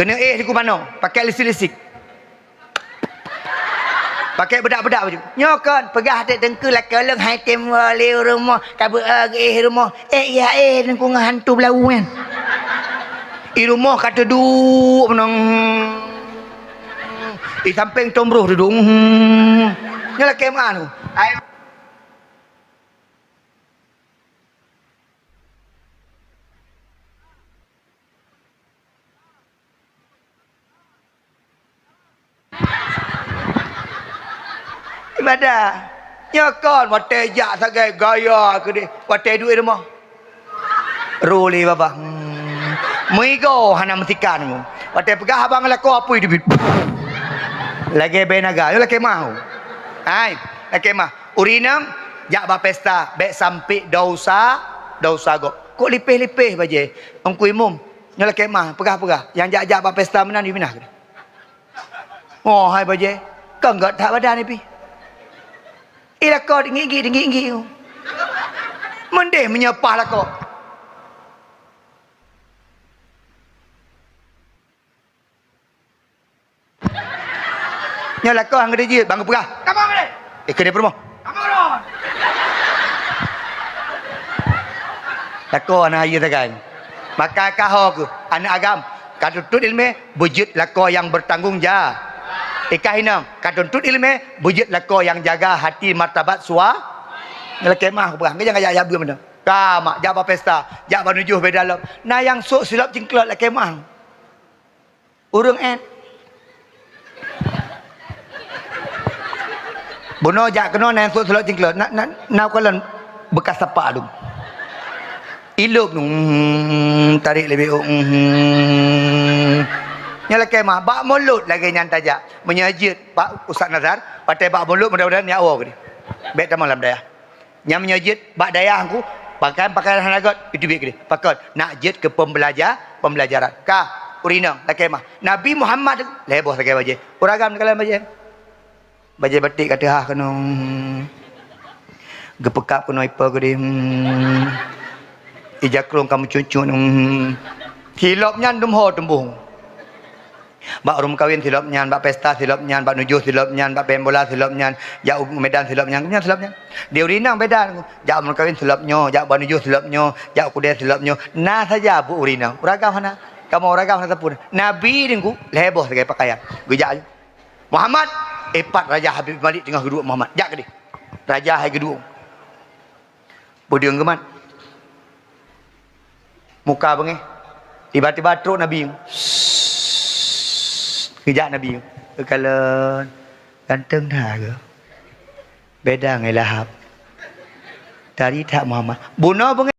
Keuneuk éh Teungku manoe, pakai lisik-lisik. Pakai beudak-beudak baju. Nyoe kon, peugah teuk Teungku lakèe lôn hai tem lé u rumoh, ka beu-, eh, éh rumoh. Eh, ya éh Teungku ngon hantu beulau nyan. I rumoh ka teuduek meunoe. I sampéng tom roh teuduek. Nyoe lakèe meu'ah. Ai. Ibadah. Nyoe kon watèe jak sagai gaya keudéh, watèe duek i rumoh. Ruli babah. Hmm. Meuigoe hana meusikan. Watèe peugah abang lakoe apui teubiet. Lagèe bèe naga, nyoe lakèe meu'ah. Hai, lakèe meu'ah. Ureueng inong jak bak pesta, bèk sampék desya, desya gob. Kok lipéh-lipéh bajèe. Teungku Imum, nyoe lakèe meu'ah, peugah-peugah. Nyang jak-jak bak pesta meunan yue minah keudéh. Oh, hai bajèe, kon gèt that badan pih. I lakoe tinggi-tinggi, tinggi-tinggi. Meudeh meunyoe paih lakoe. Nyoe lakoe han geudeungoe, ban geupeugah. Kamoe keudéh. Eh, keudéh peurumoh. Kamoe keudéh. Lakoe hana hayeue sagai. Maka ka ho keuh, aneuk agam, ka tuntut ileumèe, beujeuet lakoe nyang bertanggung ja-, eh, ka inong, ka tuntut ileumèe, beujeuet lakoe nyang jaga hati martabat sua-, lakèe meu'ah kupeugah, jangan jak-jak beuet meunan. Ka mak, jak bak pesta, jak bak nujoh beda lom. Na nyang sôk silop cingklot lakèe meu'ah. Ureueng èt. Bunoe jak keunoe na nyang sôk silop cingklot. Na, na, na kalon beukas sapak dum. Ilop dum, hmm, tarek leubeh, oh, hmm. Nyoe lakèe meu'ah, bak mulod lagèe nyan tajak. Meunyoe jeuet bak Ustaz Nazar, watèe bak mulod mudah-mudahan nyak woe keudéh. Bèk tamong lam dayah. Nyan meunyoe jeuet bak dayah Teungku, pakaian-pakaian hana göt, itu biet keudéh. Pakon? Nak jeuet keu pembelaja-, pembelajaran. Ka, ureueng inong, lakèe meu'ah. Nabi Muhammad lhèe boh sagai bajèe. Ureueng agam neukalon bajèe. Bajèe batik ka teuhah keunoe. Geupeukab keunoe ipo keudéh. Hmm. Ija krông ka meucut-cut. Hmm. Silop nyan dum ho teumbông. Bak ureueng meukawen silop nyan, bak pesta silop nyan, bak nujoh silop nyan, bak main bola silop nyan, jak u Medan silop nyan, nyan silop nyan. Di ureueng inong beda, jak ureueng meukawen silop nyoe, jak bak nujoh silop nyoe, jak u keudè silop nyoe. Na saja buet ureueng inong. Ureueng agam hana. Kamoe ureueng agam hana sapeue. Nabi Teungku lhèe boh sagai pakaian. Geujak laju. Muhammad, eh, pat Raja Habib Malik teungoh geuduek Muhammad. Jak keudéh. Raja hai geuduek. Peudeueng geumat. Muka beungéh. Tiba-tiba trok Nabi. Geujak Nabi. Geukalon. Ganteng that keuh. Beda ngon Lahab. Tari that Muhammad. Bunoe beungéh.